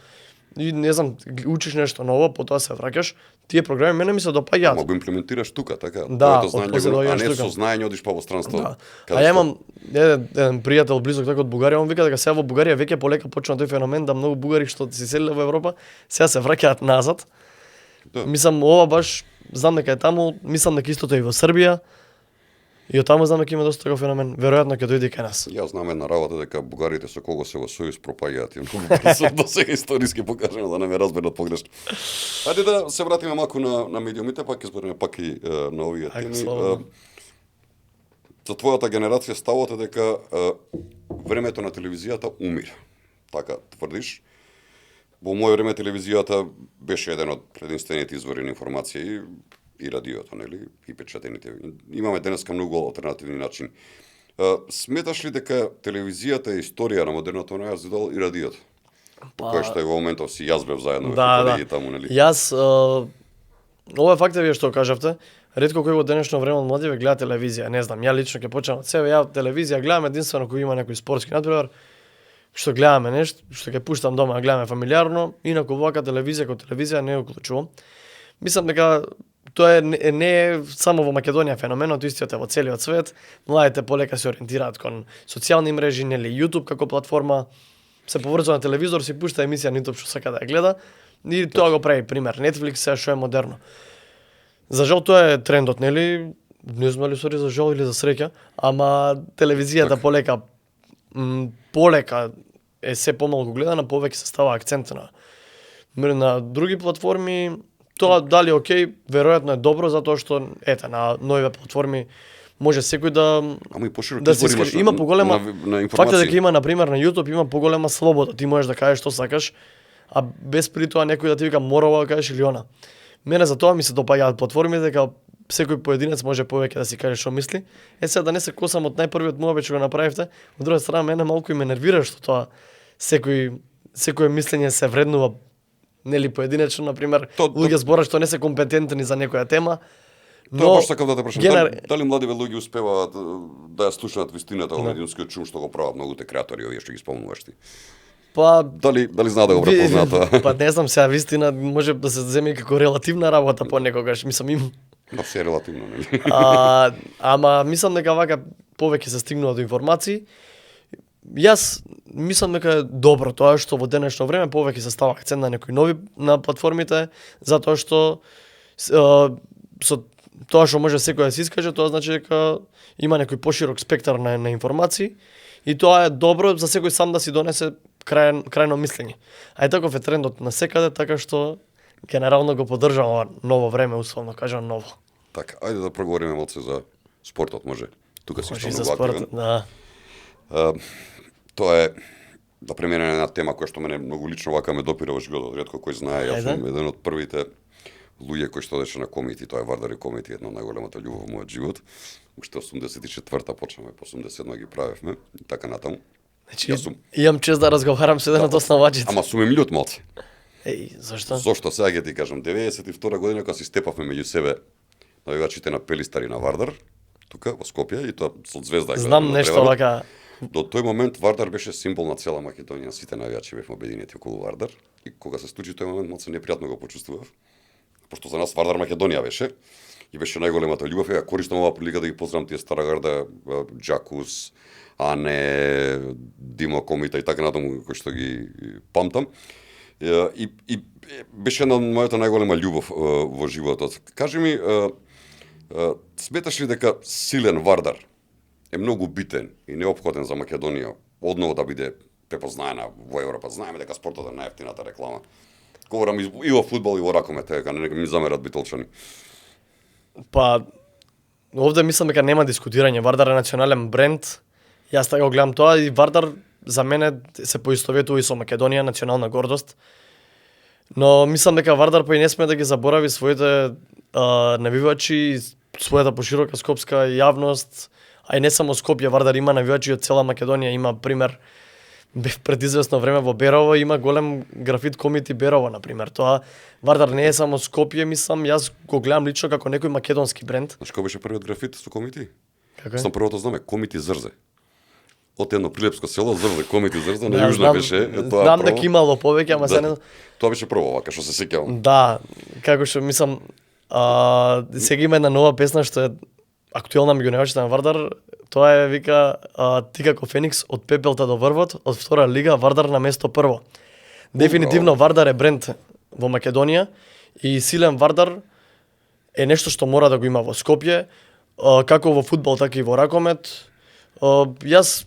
и не знам, учиш нешто ново, потоа се враќаш. Тие програми мене ми се Ама допаѓаат. го имплементираш тука, така? Да, Твоето знаење отпосле го- а доаѓаш не тука. со знаење одиш па во странство. Да. Каде А ја што? имам еден пријател близок така од Бугарија, он вика дека сега во Бугарија веќе полека почна тој феномен да многу бугари што се селиле во Европа, сега се враќаат назад. Да. Мислам ова баш знам дека е таму, мислам дека истото е и во Србија. И од таму знам дека има доста таков феномен, веројатно ќе дојде кај нас. Јас знам една работа дека бугарите со кого се во сојуз пропаѓаат и многу брзо до сега историски покажано да не ме разберат погрешно. Ајде да се вратиме малку на медиумите, пак ќе збориме пак и на овие Ајде, теми. слободно. За твојата генерација ставот е дека времето на телевизијата умира. Така тврдиш. Во моје време телевизијата беше еден од единствените извори на информација и радиото, нели, и печатените. Имаме денеска многу алтернативни начини. Сметаш ли дека телевизијата е историја на модерното на јас и радиото? Кој што е во моментов си јас бев заедно Да, и таму, нели? Јас ова е факт вие што кажавте. Ретко кој во денешно време од младиве гледа телевизија, не знам, ја лично ќе почнам од себе, ја телевизија гледам единствено кога има некој спортски надпревар, што гледаме нешто, што ќе пуштам дома, гледаме фамилиарно, инаку вака телевизија како телевизија не ја уклучувам. Мислам дека тоа не е само во Македонија феноменот, истиот е во целиот свет. Младите полека се ориентираат кон социјални мрежи, нели YouTube како платформа, се поврзува на телевизор, си пушта емисија на YouTube што сака да ја гледа. И тоа го прави пример Netflix, сега што е модерно. За жал тоа е трендот, нели? Не знам дали сори за жал или за среќа, ама телевизијата полека полека е се помалку гледана, повеќе се става акцент на други платформи. Тоа дали окей, веројатно е добро затоа што ете на новите платформи може секој да Ама и поширок да се избор имаш искаже. Има поголема на факт е дека информација. има на пример на YouTube има поголема слобода. Ти можеш да кажеш што сакаш, а без при тоа некој да ти вика мора ова да кажеш или она. Мене за тоа ми се допаѓаат платформите дека секој поединец може повеќе да си каже што мисли. Е сега да не се косам од најпрвиот муабет што го направивте, од друга страна мене малку и ме нервира што тоа секој мислење се вреднува нели поединечно, на пример, луѓе зборат што не се компетентни за некоја тема. Тоа баш сакав да те прашам. генер- Дали младиве луѓе успеваат да ја слушнат вистината во медиумскиот шум што го прават многуте креатори овие што ги спомнуваш ти? Па Дали знаат да го препознаат тоа? па не знам сега вистина може да се земе како релативна работа понекогаш, мислам им. Да, се е релативно, нели? Ама мислам дека вака повеќе се стигнува до информации. Јас мислам дека е добро тоа што во денешно време повеќе се става акцент на некои нови на платформите, затоа што со тоа што може секој да се искаже, тоа значи дека има некој поширок спектар на информации и тоа е добро за секој сам да си донесе крајно мислење. А е таков е трендот на секаде, така што генерално го поддржувам ова ново време, условно кажам ново. Така, ајде да проговориме малце за спортот, може. Тука си Може што и за многу спорт, активен. да. Тоа е да премине на една тема која што мене многу лично вака ме допира во животот. Ретко кој знае, јас Ајде. сум еден од првите луѓе кои што одеше на комити, тоа е Вардар и комити, една од најголемата љубов во мојот живот. Уште 84-та почнаме, по 87 ги правевме и така натаму. Значи, Јас сум- имам чест да разговарам со еден од основачите. Ама сум им лют малце. Еј, зашто? Зошто сега ќе ти кажам, 92 година кога си степавме меѓу себе навигачите на Пелистар и на Вардар, тука во Скопје и тоа со звезда. ја Знам гледаме на нешто преварот. вака. До тој момент Вардар беше символ на цела Македонија, сите навијачи бевме обединети околу Вардар и кога се случи тој момент малце непријатно го почувствував. Пошто за нас Вардар Македонија беше и беше најголемата љубов. Ја користам оваа прилика да ги поздравам тие стара гарда, Джакус, Ане, Димо Комита и така натаму кои што ги памтам. И беше една од мојата најголема љубов во животот. Кажи ми, сметаш ли дека силен Вардар е многу битен и неопходен за Македонија одново да биде препознаена во Европа? Знаеме дека спортот е најефтината реклама. Говорам и во фудбал и во ракомет, дека не ми замерат битолчани. Па, овде мислам дека нема дискутирање. Вардар е национален бренд. Јас така го гледам тоа и Вардар за мене се поистоветува и со Македонија, национална гордост. Но мислам дека Вардар па и не сме да ги заборави своите навивачи, својата поширока скопска јавност, а и не само Скопје, Вардар има навивачи од цела Македонија, има пример бев пред известно време во Берово, има голем графит комити Берово на пример. Тоа Вардар не е само Скопје, мислам, јас го гледам лично како некој македонски бренд. Знаеш кој беше првиот графит со комити? Како е? Сам првото знаме, комити Зрзе. Од едно прилепско село Зрзе, комити Зрзе, на Да, јужна знам- беше тоа Знам прво. дека имало повеќе, ама се не. Тоа беше прво вака што се сеќавам. Да, како што мислам, сега има една нова песна што е актуелна меѓу навивачите на Вардар, тоа е вика ти како Феникс од пепелта до врвот, од втора лига Вардар на место прво. Дефинитивно Вардар е бренд во Македонија и силен Вардар е нешто што мора да го има во Скопје, како во фудбал така и во ракомет. Јас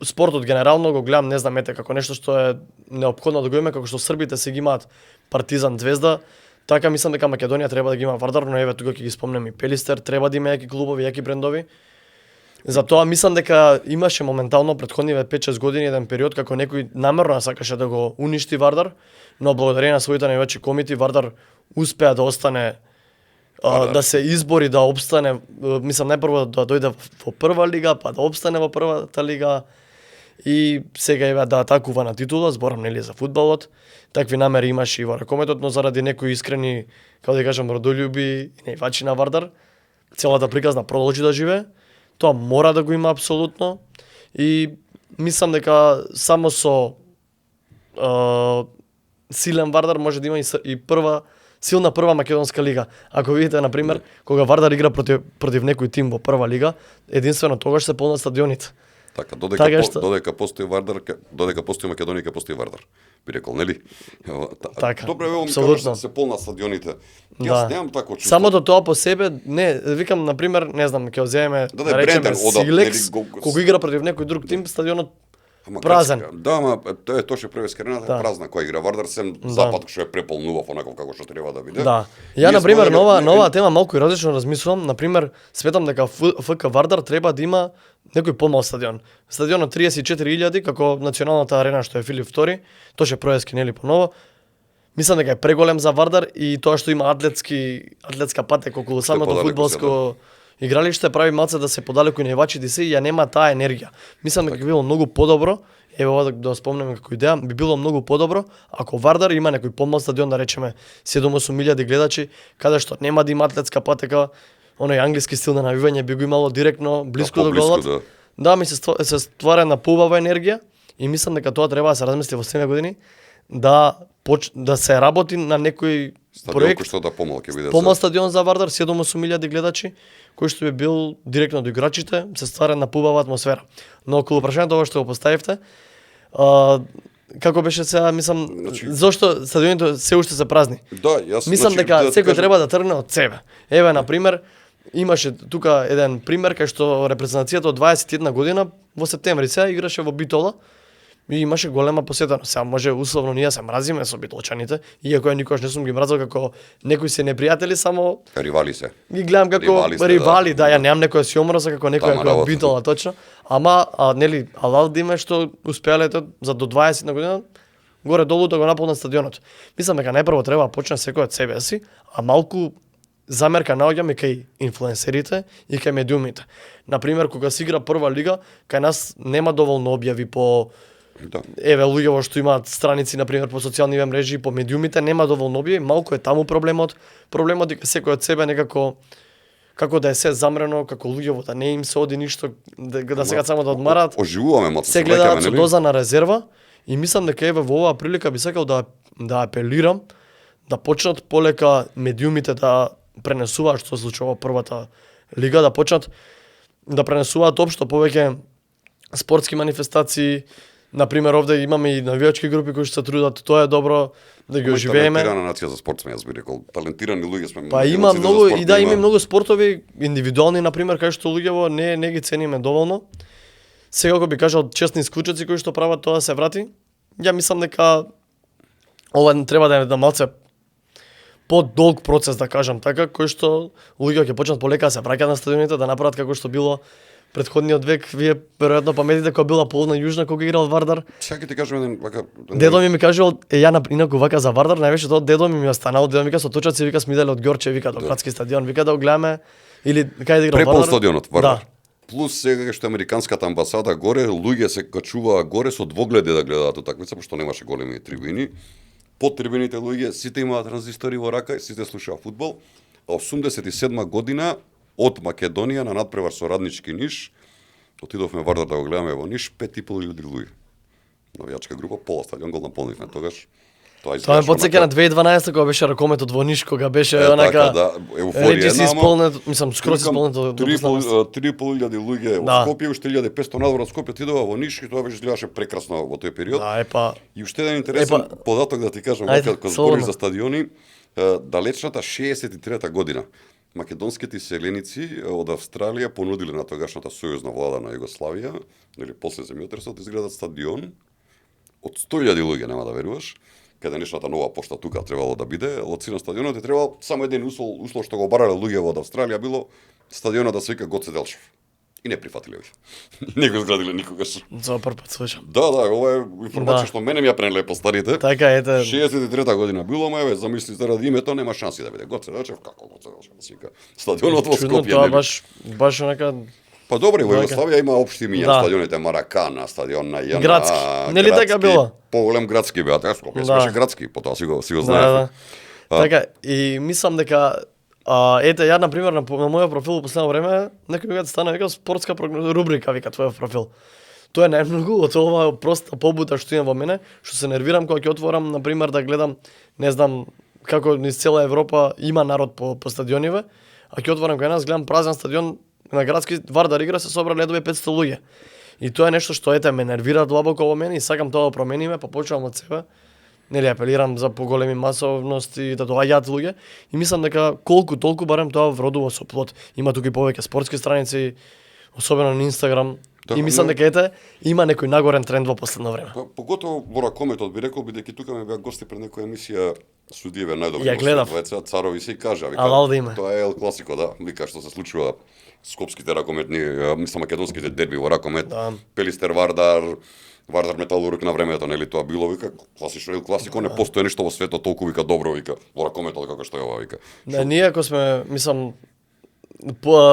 спортот генерално го гледам, не знам, ете како нешто што е неопходно да го имаме, како што србите се ги имаат Партизан, Звезда, така мислам дека Македонија треба да ги има Вардар, но еве тука ќе ги спомнем и Пелистер, треба да има јаки клубови, јаки брендови. Затоа мислам дека имаше моментално претходниве 5-6 години еден период како некој намерно сакаше да го уништи Вардар, но благодарение на своите навивачи комити Вардар успеа да остане да се избори, да опстане, мислам најпрво да дојде во прва лига, па да опстане во првата лига и сега еве да атакува на титула, зборам нели за фудбалот. Такви намери имаше и во ракометот, но заради некои искрени, како да кажам, родолюби и навивачи на Вардар, целата приказна продолжи да живее. Тоа мора да го има апсолутно и мислам дека само со силен Вардар може да има и силна прва македонска лига. Ако видите на пример кога Вардар игра против некој тим во прва лига, единствено тогаш се полнат стадионите. Така, Така постои Вардар, додека постои Македонија, ќе постои Вардар. Би рекол, нели? Така, Добре, ево ми апсолутно. кажеш се полна стадионите. Да. Јас немам такво чувство. Самото тоа по себе, не, викам на пример, не знам, ќе земеме Да, да речеме Бренден одат, Силекс, нели, кога игра против некој друг тим, стадионот Ама празен. градска. Да, ама тоа е точно превескрената Да. празна која игра Вардар сем запад што е преполнував онаков како што треба да биде. Да. Ние Ја на пример сме нова тема малку и различно размислувам, на пример сметам дека ФК Вардар треба да има некој помал стадион. Стадионот 34.000 како националната арена што е Филип II, тоа ќе проески нели поново. Мислам дека е преголем за Вардар и тоа што има атлетска патека околу самото подалеку фудбалско игралиште прави малце да се подалеку и навивачите се и ја нема таа енергија. Мислам дека би било многу подобро, еве ова да спомнеме како идеја, би било многу подобро ако Вардар има некој помал стадион, да речеме 7-8 гледачи, каде што нема да има атлетска патека, оној англиски стил на навивање би го имало директно блиску до голот. Да. Да, ми се ствара една поубава енергија и мислам дека тоа треба да се размисли во следните години да се работи на некој Стадион проект, кој што да помал ќе биде. помал стадион за Вардар, 7-8 гледачи, кој што би бил директно до играчите, се ствара една поубава атмосфера. Но околу прашањето ова што го поставивте, како беше сега, мислам, зошто стадионите се уште се празни? Да, јас Мислам дека секој треба да тргне од себе. Еве на пример, имаше тука еден пример кај што репрезентацијата од 21 година во септември сега играше во Битола и имаше голема посетеност. Сега може условно ние се мразиме со битолчаните, иако ја никогаш не сум ги мразел како некои се непријатели, само ривали се. ги гледам како ривали, да, ја немам некоја си омраза како некоја Тама која работа. Битола точно. Ама нели алал диме што успеале за до 20 на година горе долу да го наполнат стадионот. Мислам дека најпрво треба да почне секој од себе си, а малку замерка наоѓам и кај инфлуенсерите и кај медиумите. На пример, кога се игра прва лига, кај нас нема доволно објави по Да. еве луѓе што имаат страници на пример по социјалните мрежи, по медиумите, нема доволно објави, малку е таму проблемот. Проблемот е дека секој од себе некако како да е се замрено, како луѓето да не им се оди ништо, да сакаат само да одмарат. Оживуваме малку, Се гледаат со доза на резерва и мислам дека еве во оваа прилика би сакал да апелирам да почнат полека медиумите да пренесуваат што се случува во првата лига, да почнат да пренесуваат општо повеќе спортски манифестации. На пример, овде имаме и навијачки групи кои што се трудат, тоа е добро да ги оживееме. Талентирана нација за спорт сме, јас би рекол. Талентирани луѓе сме. Па има многу и да има многу спортови индивидуални на пример кај што луѓево не ги цениме доволно. Сега го би кажал честни исклучоци кои што прават тоа се врати. Ја мислам дека ова треба да е да малце подолг процес, да кажам така, кој што луѓето ќе почнат полека да се враќаат на стадионите, да направат како што било претходниот век, вие веројатно паметите кога била полна јужна кога играл Вардар. Сега ќе ти кажам еден вака Дедо ми кажувал, инаку вака за Вардар, највеќе тоа дедо ми останало, дедо ми вика со точаци, вика сме иделе од Ѓорче, вика до градски стадион, вика да го гледаме или кај да играл препол Вардар. стадионот Вардар. Да. Плюс сега што американската амбасада горе, луѓе се качуваа горе со двогледи да гледаат утакмица, пошто немаше големи трибини. Под трибините луѓе сите имаат транзистори во рака, сите слушаа фудбал. А 87 година од Македонија на надпревар со Раднички Ниш, отидовме Вардар да го гледаме во Ниш, 5.500 луѓе. Навијачка група, пола стадион го наполнивме тогаш. Тоа ме потсеќа на 2012 кога беше ракометот во Ниш, кога беше онака да, еуфорија речиси исполнет, мислам скроз исполнет од 3.500 луѓе од Да. Скопје, уште 1500 надвор од Скопје отидоа во Ниш и тоа беше изгледаше прекрасно во тој период. Да, епа. И уште еден интересен податок да ти кажам, Ајде, кога слободно. збориш за стадиони, далечната 63-та година македонските селеници од Австралија понудиле на тогашната сојузна влада на Југославија, или после земјотресот, изградат стадион од 100.000 луѓе, нема да веруваш, каде днешната нова пошта тука требало да биде, лоцина стадионот е требал само еден услов што го барале луѓе од Австралија било стадионот да се вика Гоце Делчев. И не прифатиле веќе. Не го изградиле никогаш. За прв пат слушам. Да, ова е информација Да. што мене ми ја пренеле по старите. Така ете. 63-та година било, ма замисли заради името нема шанси да биде Гоце Делчев, како Гоце Делчев да се вика. Стадионот во Чудно, Скопје. тоа нели? баш онака Па добре, во Така. Југославија има општи имиња, Да. стадионите Маракана, стадион на Јана. Градски. Нели така градски, било? Поголем градски беа, така Скопје Да. беше градски, потоа си го Да, знаев. да. Така, и мислам дека ете, ја, например, на мојот профил во последно време, некој ми стана, вика, спортска рубрика, вика, твојот профил. Тоа е најмногу од ова проста побуда што имам во мене, што се нервирам кога ќе отворам, например, да гледам, не знам, како низ цела Европа има народ по стадиониве, а ќе отворам кај нас, гледам празен стадион, на градски Вардар игра се собрале едва 500 луѓе. И тоа е нешто што ете ме нервира длабоко во мене и сакам тоа да промениме, па почнувам од себе. Нели апелирам за поголеми масовности да доаѓаат луѓе и мислам дека колку толку барем тоа вродува со плод. Има тука и повеќе спортски страници, особено на Инстаграм. Да, И мислам но- дека ете има некој нагорен тренд во последно време. Па, поготово во ракометот би рекол, бидејќи тука ме беа гости пред некоја емисија судиеве најдобри Ја гледав. двајца царови се и кажа, вика. Алал да има. Тоа е ел класико, да, вика што се случува скопските ракометни, мислам македонските дерби во ракомет, Да. Пелистер Вардар, Вардар Металург на времето, нели тоа било, вика, класично ел класико, не постои нешто во светот толку вика добро, вика, во ракометот како што е ова, вика. Да, ние ако сме, мислам,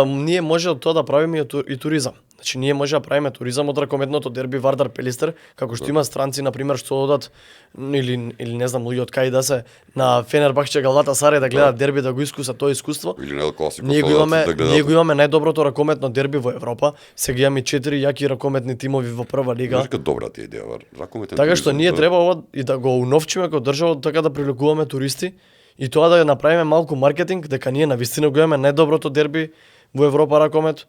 ние може од тоа да правиме и туризам. Значи ние може да правиме туризам од ракометното дерби Вардар Пелистер, како што има странци на пример што одат или не знам луѓе од кај да се на Фенербахче Галата Сарај да гледаат дерби да го искусат тоа искуство. Или не ел класико. Ние го тоа имаме, да гледаат. ние го имаме најдоброто ракометно дерби во Европа. Сега имаме 4 јаки ракометни тимови во прва лига. Вика добра ти идеја, ракометен. Така што туризам, ние да. треба ова и да го уновчиме како држава, така да привлекуваме туристи и тоа да направиме малку маркетинг дека ние навистина го имаме најдоброто дерби во Европа ракомет.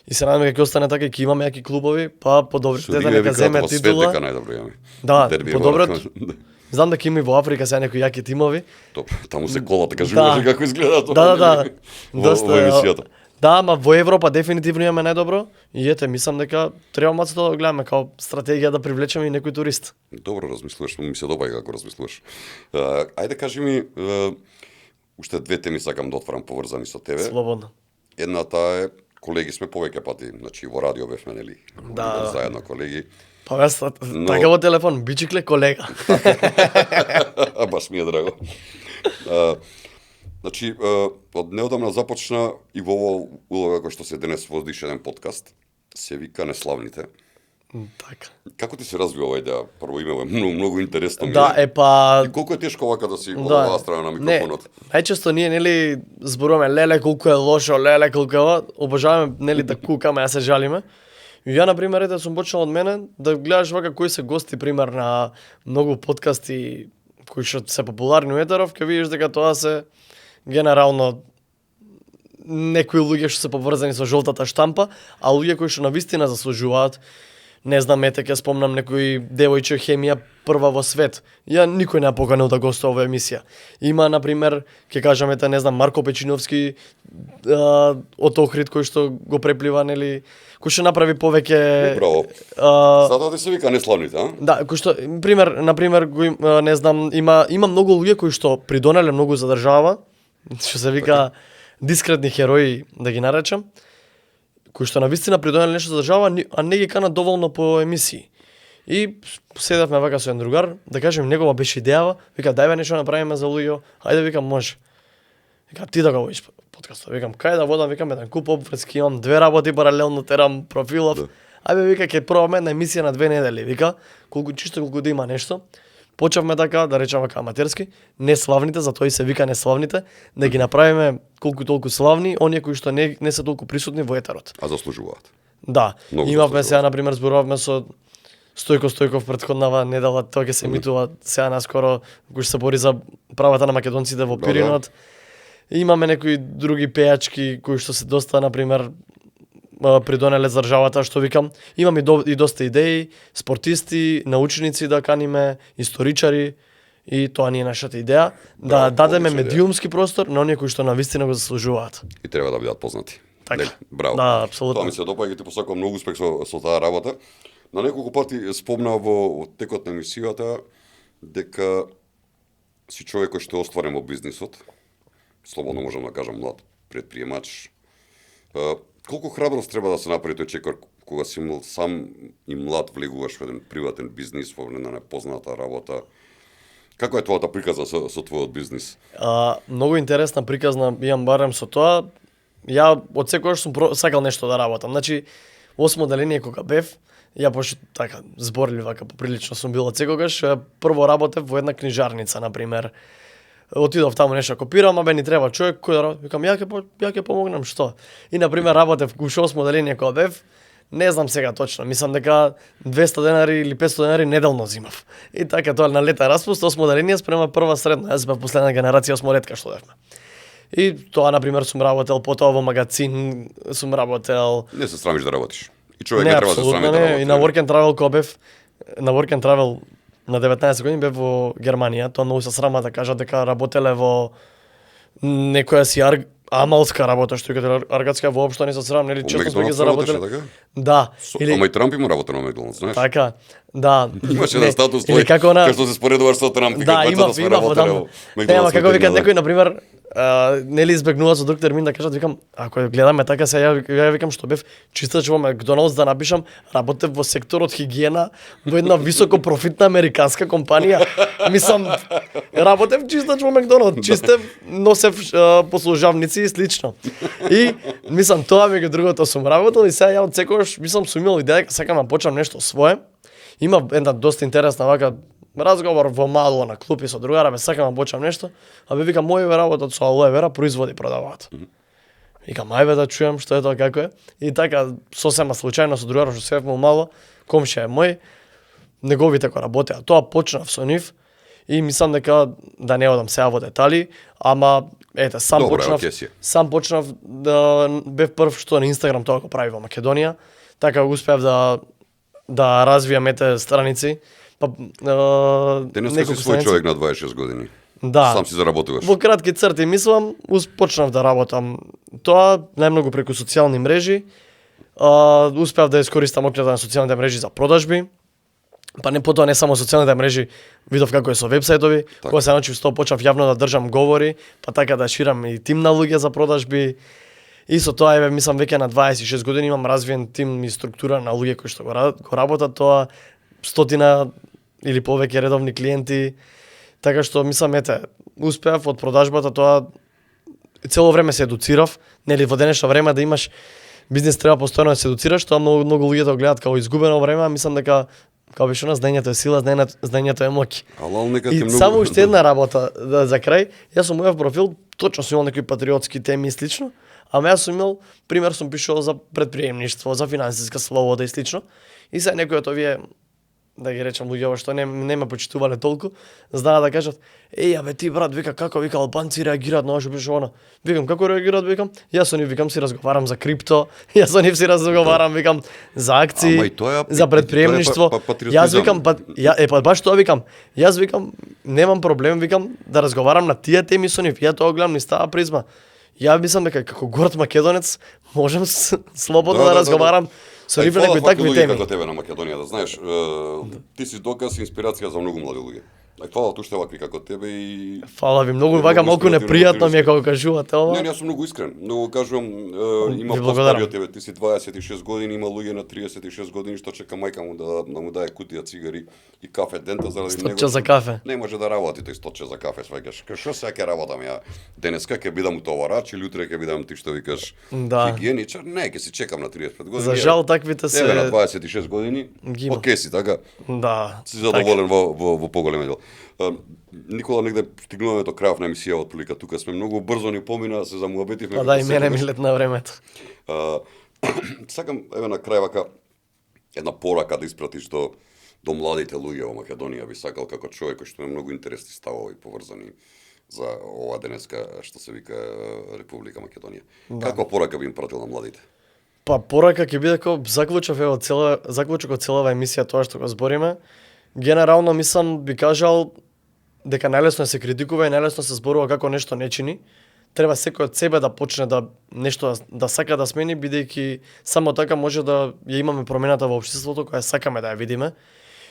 И се надевам дека ќе остане така и ќе имаме јаки клубови, па подобрите да Судија нека земе во свет титула. дека најдобро имаме. Да, Дерби во подоброт. ракомет. Знам дека има и во Африка сега некои јаки тимови. Топ, таму се колата, кажуваше како изгледа тоа. Да. Во емисијата. Да, ама во Европа дефинитивно имаме најдобро и ете, мислам дека треба мацата да го гледаме као стратегија да привлечеме и некој турист. Добро размислуваш, ми се допаѓа како размислуваш. Ајде кажи ми, уште две теми сакам да отворам поврзани со тебе. Слободно. Едната е, колеги сме повеќе пати, значи во радио бевме, нели? Да. Заедно колеги. Па јас така во телефон, бичикле колега. Баш ми е драго. Значи, од неодамна започна и во ово улога кој што се денес воздиш еден подкаст, се вика Неславните. Така. Како ти се развива ова идеја? Прво име е многу интересно ми Да, е. па И колку е тешко вака да си од да. оваа страна на микрофонот? Не, најчесто ние нели зборуваме леле колку е лошо, леле колку е ова, обожаваме нели да кукаме, да се жалиме. И ја на пример ете сум почнал од мене да гледаш вака кои се гости пример на многу подкасти кои што се популарни у етеров, ќе видиш дека тоа се генерално некои луѓе што се поврзани со жолтата штампа, а луѓе кои што навистина заслужуваат. Не знам, ете ќе спомнам некој девојче хемија прва во свет. Ја никој не ја поканил да гостува оваа емисија. Има на пример, ќе кажам ете не знам Марко Печиновски од Охрид кој што го преплива нели, кој што направи повеќе Браво. Затоа ти се вика Неславните, а? Да, кој што пример, на пример не знам, има многу луѓе кои што придонеле многу за држава, што се вика дискретни херои да ги наречам, кои што навистина придонеле нешто за држава, а не ги канат доволно по емисии. И седевме вака со еден другар, да кажем, негова беше идејава, вика, дај бе нешто направиме за луѓе, ајде, викам, може. Вика, ти да го водиш подкастот. Викам, кај да водам, викам, еден куп обврски, имам 2 работи паралелно, терам профилов. Да. Ајде, вика, ќе пробаме една емисија на 2 недели, вика, колку да има нешто. Почавме така, да речеме вака аматерски, неславните, затоа и се вика неславните, да ги направиме колку толку славни, оние кои што не се толку присутни во етерот. А заслужуваат. Да, Многу имавме заслужуваат. сега, например, зборувавме со Стојко Стојков претходнава недела, тоа ќе се емитува сега наскоро, кој што се бори за правата на македонците во Да, Пиринот. Имаме некои други пејачки кои што се доста, например, придонеле за државата, што викам. Имаме и доста идеи, спортисти, научници да каниме, историчари, и тоа ни е нашата идеја, да Браво, дадеме одлична идеја. медиумски простор на оние кои што навистина го заслужуваат. И треба да бидат познати. Така. Нели? Браво. Да, апсолутно. Тоа ми се допаѓа и ти посакувам многу успех со таа работа. На неколку пати спомна во текот на емисијата дека си човек кој што е остварен во бизнисот. Слободно можам да кажам млад предприемач. Колку храброст треба да се направи тој чекор кога си сам и млад влегуваш во еден приватен бизнис, во една непозната работа? Како е твојата приказна со твојот бизнис? Многу интересна приказна имам барем со тоа. Ја од секогаш сум сакал нешто да работам. Значи, 8 оделение кога бев, ја пошто така зборлив вака поприлично сум бил од секогаш. Прво работев во една книжарница, на пример. Отидов таму нешто копирам, абе ни треба човек кој да работи. Викам, ја ќе помогнам, што? И на пример работев во 8 оделение кога бев. Не знам сега точно, мислам дека 200 денари или 500 денари неделно зимав. И така тоа на лета распуст, 8 оделение спрема прва средно. Јас бев последна генерација 8-ретка што бевме. И тоа, на пример, сум работел потоа во магазин, сум работел. Не се срамиш да работиш. И човек Не, не треба да се срами апсолутно да не. работи. И на Work and Travel кога бев, на Work and Travel на 19 години бев во Германија. Тоа многу се срама да кажат дека работеле во некоја си амалска работа, што е аргатска, воопшто не се срам, нели, често сме ги заработеле. Така? Да. Ама и Трамп има работа на Макдоналдс, знаеш? Така, да. Имаше еден статус или тој, како на... кај што се споредуваш со Трамп, и Да, како сме имав работеле одамна. во Не, Макдоналдс. ама како вика некој, на пример, нели избегнува со друг термин да кажат, викам, ако ја гледаме така, сега ја викам што бев чистач во Макдоналдс да напишам, работев во секторот хигиена во една високо профитна американска компанија. Мислам, работев чистач во Макдоналдс, чистев, носев послужавници и слично. И мислам, тоа ми го другото сум работел и сега ја од секогаш мислам сум имал идеја дека сакам да почнам нешто свое. Има една доста интересна вака разговор во мало на клуб и со другара, ме сакам да почнам нешто, а бе викам мој работат со алоe вера, производи продаваат. Викам ајде да чујам што е тоа како е. И така сосема случајно со другарот што седевме мало, комшија е мој, неговите кои работеа. Тоа почнав со нив и мислам дека да не одам сега во детали, ама ете сам Добре, почнав. окей си. Сам почнав да бев прв што на Инстаграм тоа го прави во Македонија. Така успеав да развијам ете страници. Па Денеска си свој човек на 26 години. Да. Сам си заработуваш. Во кратки црти мислам, почнав да работам тоа најмногу преку социјални мрежи. Успеав да искористам окната на социјалните мрежи за продажби. Па не потоа не само социјалните мрежи, видов како е со вебсајтови, кога се научив што почнав јавно да држам говори, па така да ширам и тим на луѓе за продажби. И со тоа еве мислам веќе на 26 години имам развиен тим и структура на луѓе кои што го работат тоа, 100 или повеќе редовни клиенти. Така што мислам ете, успеав од продажбата тоа цело време се едуцирав, нели во денешно време да имаш бизнис треба постојано да се едуцираш, тоа многу луѓе тоа гледаат како изгубено време, а мислам дека како беше она знаењето е сила, знаењето е моќ. Алал нека И ти многу. само уште една работа за крај, јас сум мојов профил, точно сум имал некои патриотски теми и слично, ама јас сум имал, пример сум пишувал за предприемништво, за финансиска слобода и слично, и сега некои од овие да ги речам луѓе што не ме почитувале толку, знаат да кажат: "Еј, абе ти брат, вика како вика албанци реагираат на што пише она." Викам: "Како реагираат?" Викам: "Јас со нив викам си разговарам за крипто, јас со нив си разговарам викам за акции, Ама и тоа е- за предприемништво." тоа е патриотизам. Јас викам па баш тоа викам. Јас викам немам проблем викам да разговарам на тие теми со нив. Ја тоа гледам низ таа призма. Ја мислам дека како горд македонец можам слободно да разговарам со нив на некои такви теми. Како тебе на Македонија, да знаеш, ти си доказ и инспирација за многу млади луѓе. Фала уште вакви како тебе и Фала ви многу, Е, вака многу малку инспиративно, непријатно ми е мотивирано. кога кажувате ова. Не, јас сум многу искрен. Многу кажувам, има Ви постари благодарам. од тебе, ти си 26 години, има луѓе на 36 години што чека мајка му да му дае кутија цигари и кафе дента заради него. Стопче за кафе. Не може да работи тој сточе за кафе, сваќаш. Што сега ќе работам ја? Денеска ќе бидам утоварач или утре ќе бидам ти што викаш Да. хигиеничар? Не, ќе си чекам на 35 години. За жал таквите Еве на се 26 години. Ги има. Океј си, така. да. Си задоволен во поголем дел. Никола, негде стигнуваме до крајот на емисија, отприлика тука сме многу брзо ни помина, се замуабетивме. Па да, и мене ми лет на времето. Сакам еве на крај вака една порака да испратиш до младите луѓе во Македонија, би сакал како човек кој што има многу интересни ставови поврзани за ова денеска што се вика Република Македонија. Да. Каква порака би им пратил на младите? Па порака ќе биде како заклучок од целава емисија тоа што го збориме. Генерално мислам би кажал дека најлесно е се критикува и најлесно се зборува како нешто не чини. Треба секој од себе да почне да нешто да сака да смени, бидејќи само така може да ја имаме промената во општеството која сакаме да ја видиме.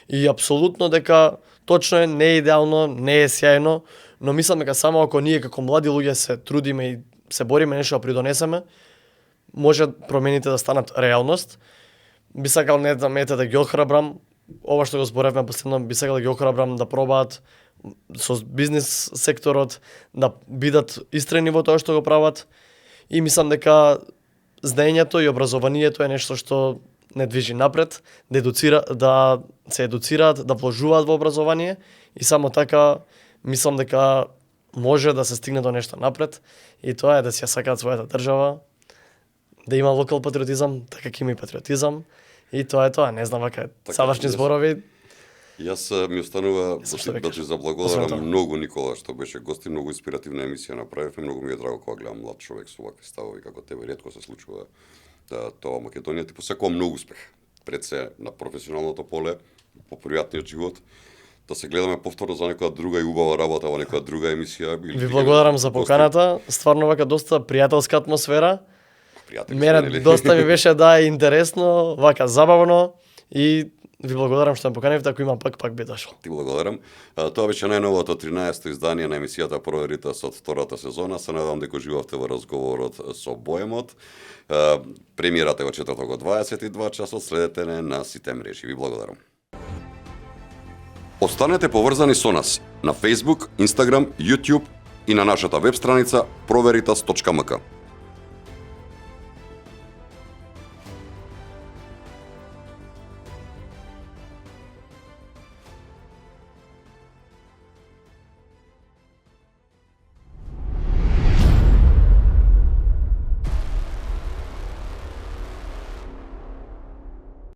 И апсолутно дека точно е, не е идеално, не е сјајно, но мислам дека само ако ние како млади луѓе се трудиме и се бориме нешто да придонесеме, може промените да станат реалност. Би сакал не да мете да ги охрабрам, ова што го зборевме последно, би сакал да ги охрабрам да пробаат со бизнис секторот да бидат истрени во тоа што го прават. И мислам дека знаењето и образованието е нешто што не движи напред, да се едуцираат, да вложуваат во образование и само така мислам дека може да се стигне до нешто напред и тоа е да си ја сакаат својата држава, да има локал патриотизам, така ќе има и патриотизам и тоа е тоа, не знам вака завршни зборови. Јас ми останува Што да викаш? ти Освен заблагодарам тоа. многу, Никола, што беше гост и многу инспиративна емисија направивме. Многу ми е драго кога гледам млад човек со вакви ставови како тебе. Ретко се случува тоа во Македонија. Ти посакувам многу успех. Пред се на професионалното поле, по пријатниот живот. Да се гледаме повторно за некоја друга и убава работа во некоја друга емисија. Ви благодарам за поканата, стварно вака доста пријателска атмосфера. Пријатели Мене сме, нели? доста ми беше интересно, вака забавно и ви благодарам што ме поканивте, ако има пак би дошол. Ти благодарам. Тоа беше најновото 13-то издание на емисијата Проверитас од втората сезона. Се надевам дека уживавте во разговорот со Боемот. Премиерата е во четврток од 22 часот, следете не на сите мрежи. Ви благодарам. Останете поврзани со нас на Facebook, Instagram, YouTube и на нашата веб страница proveritas.mk.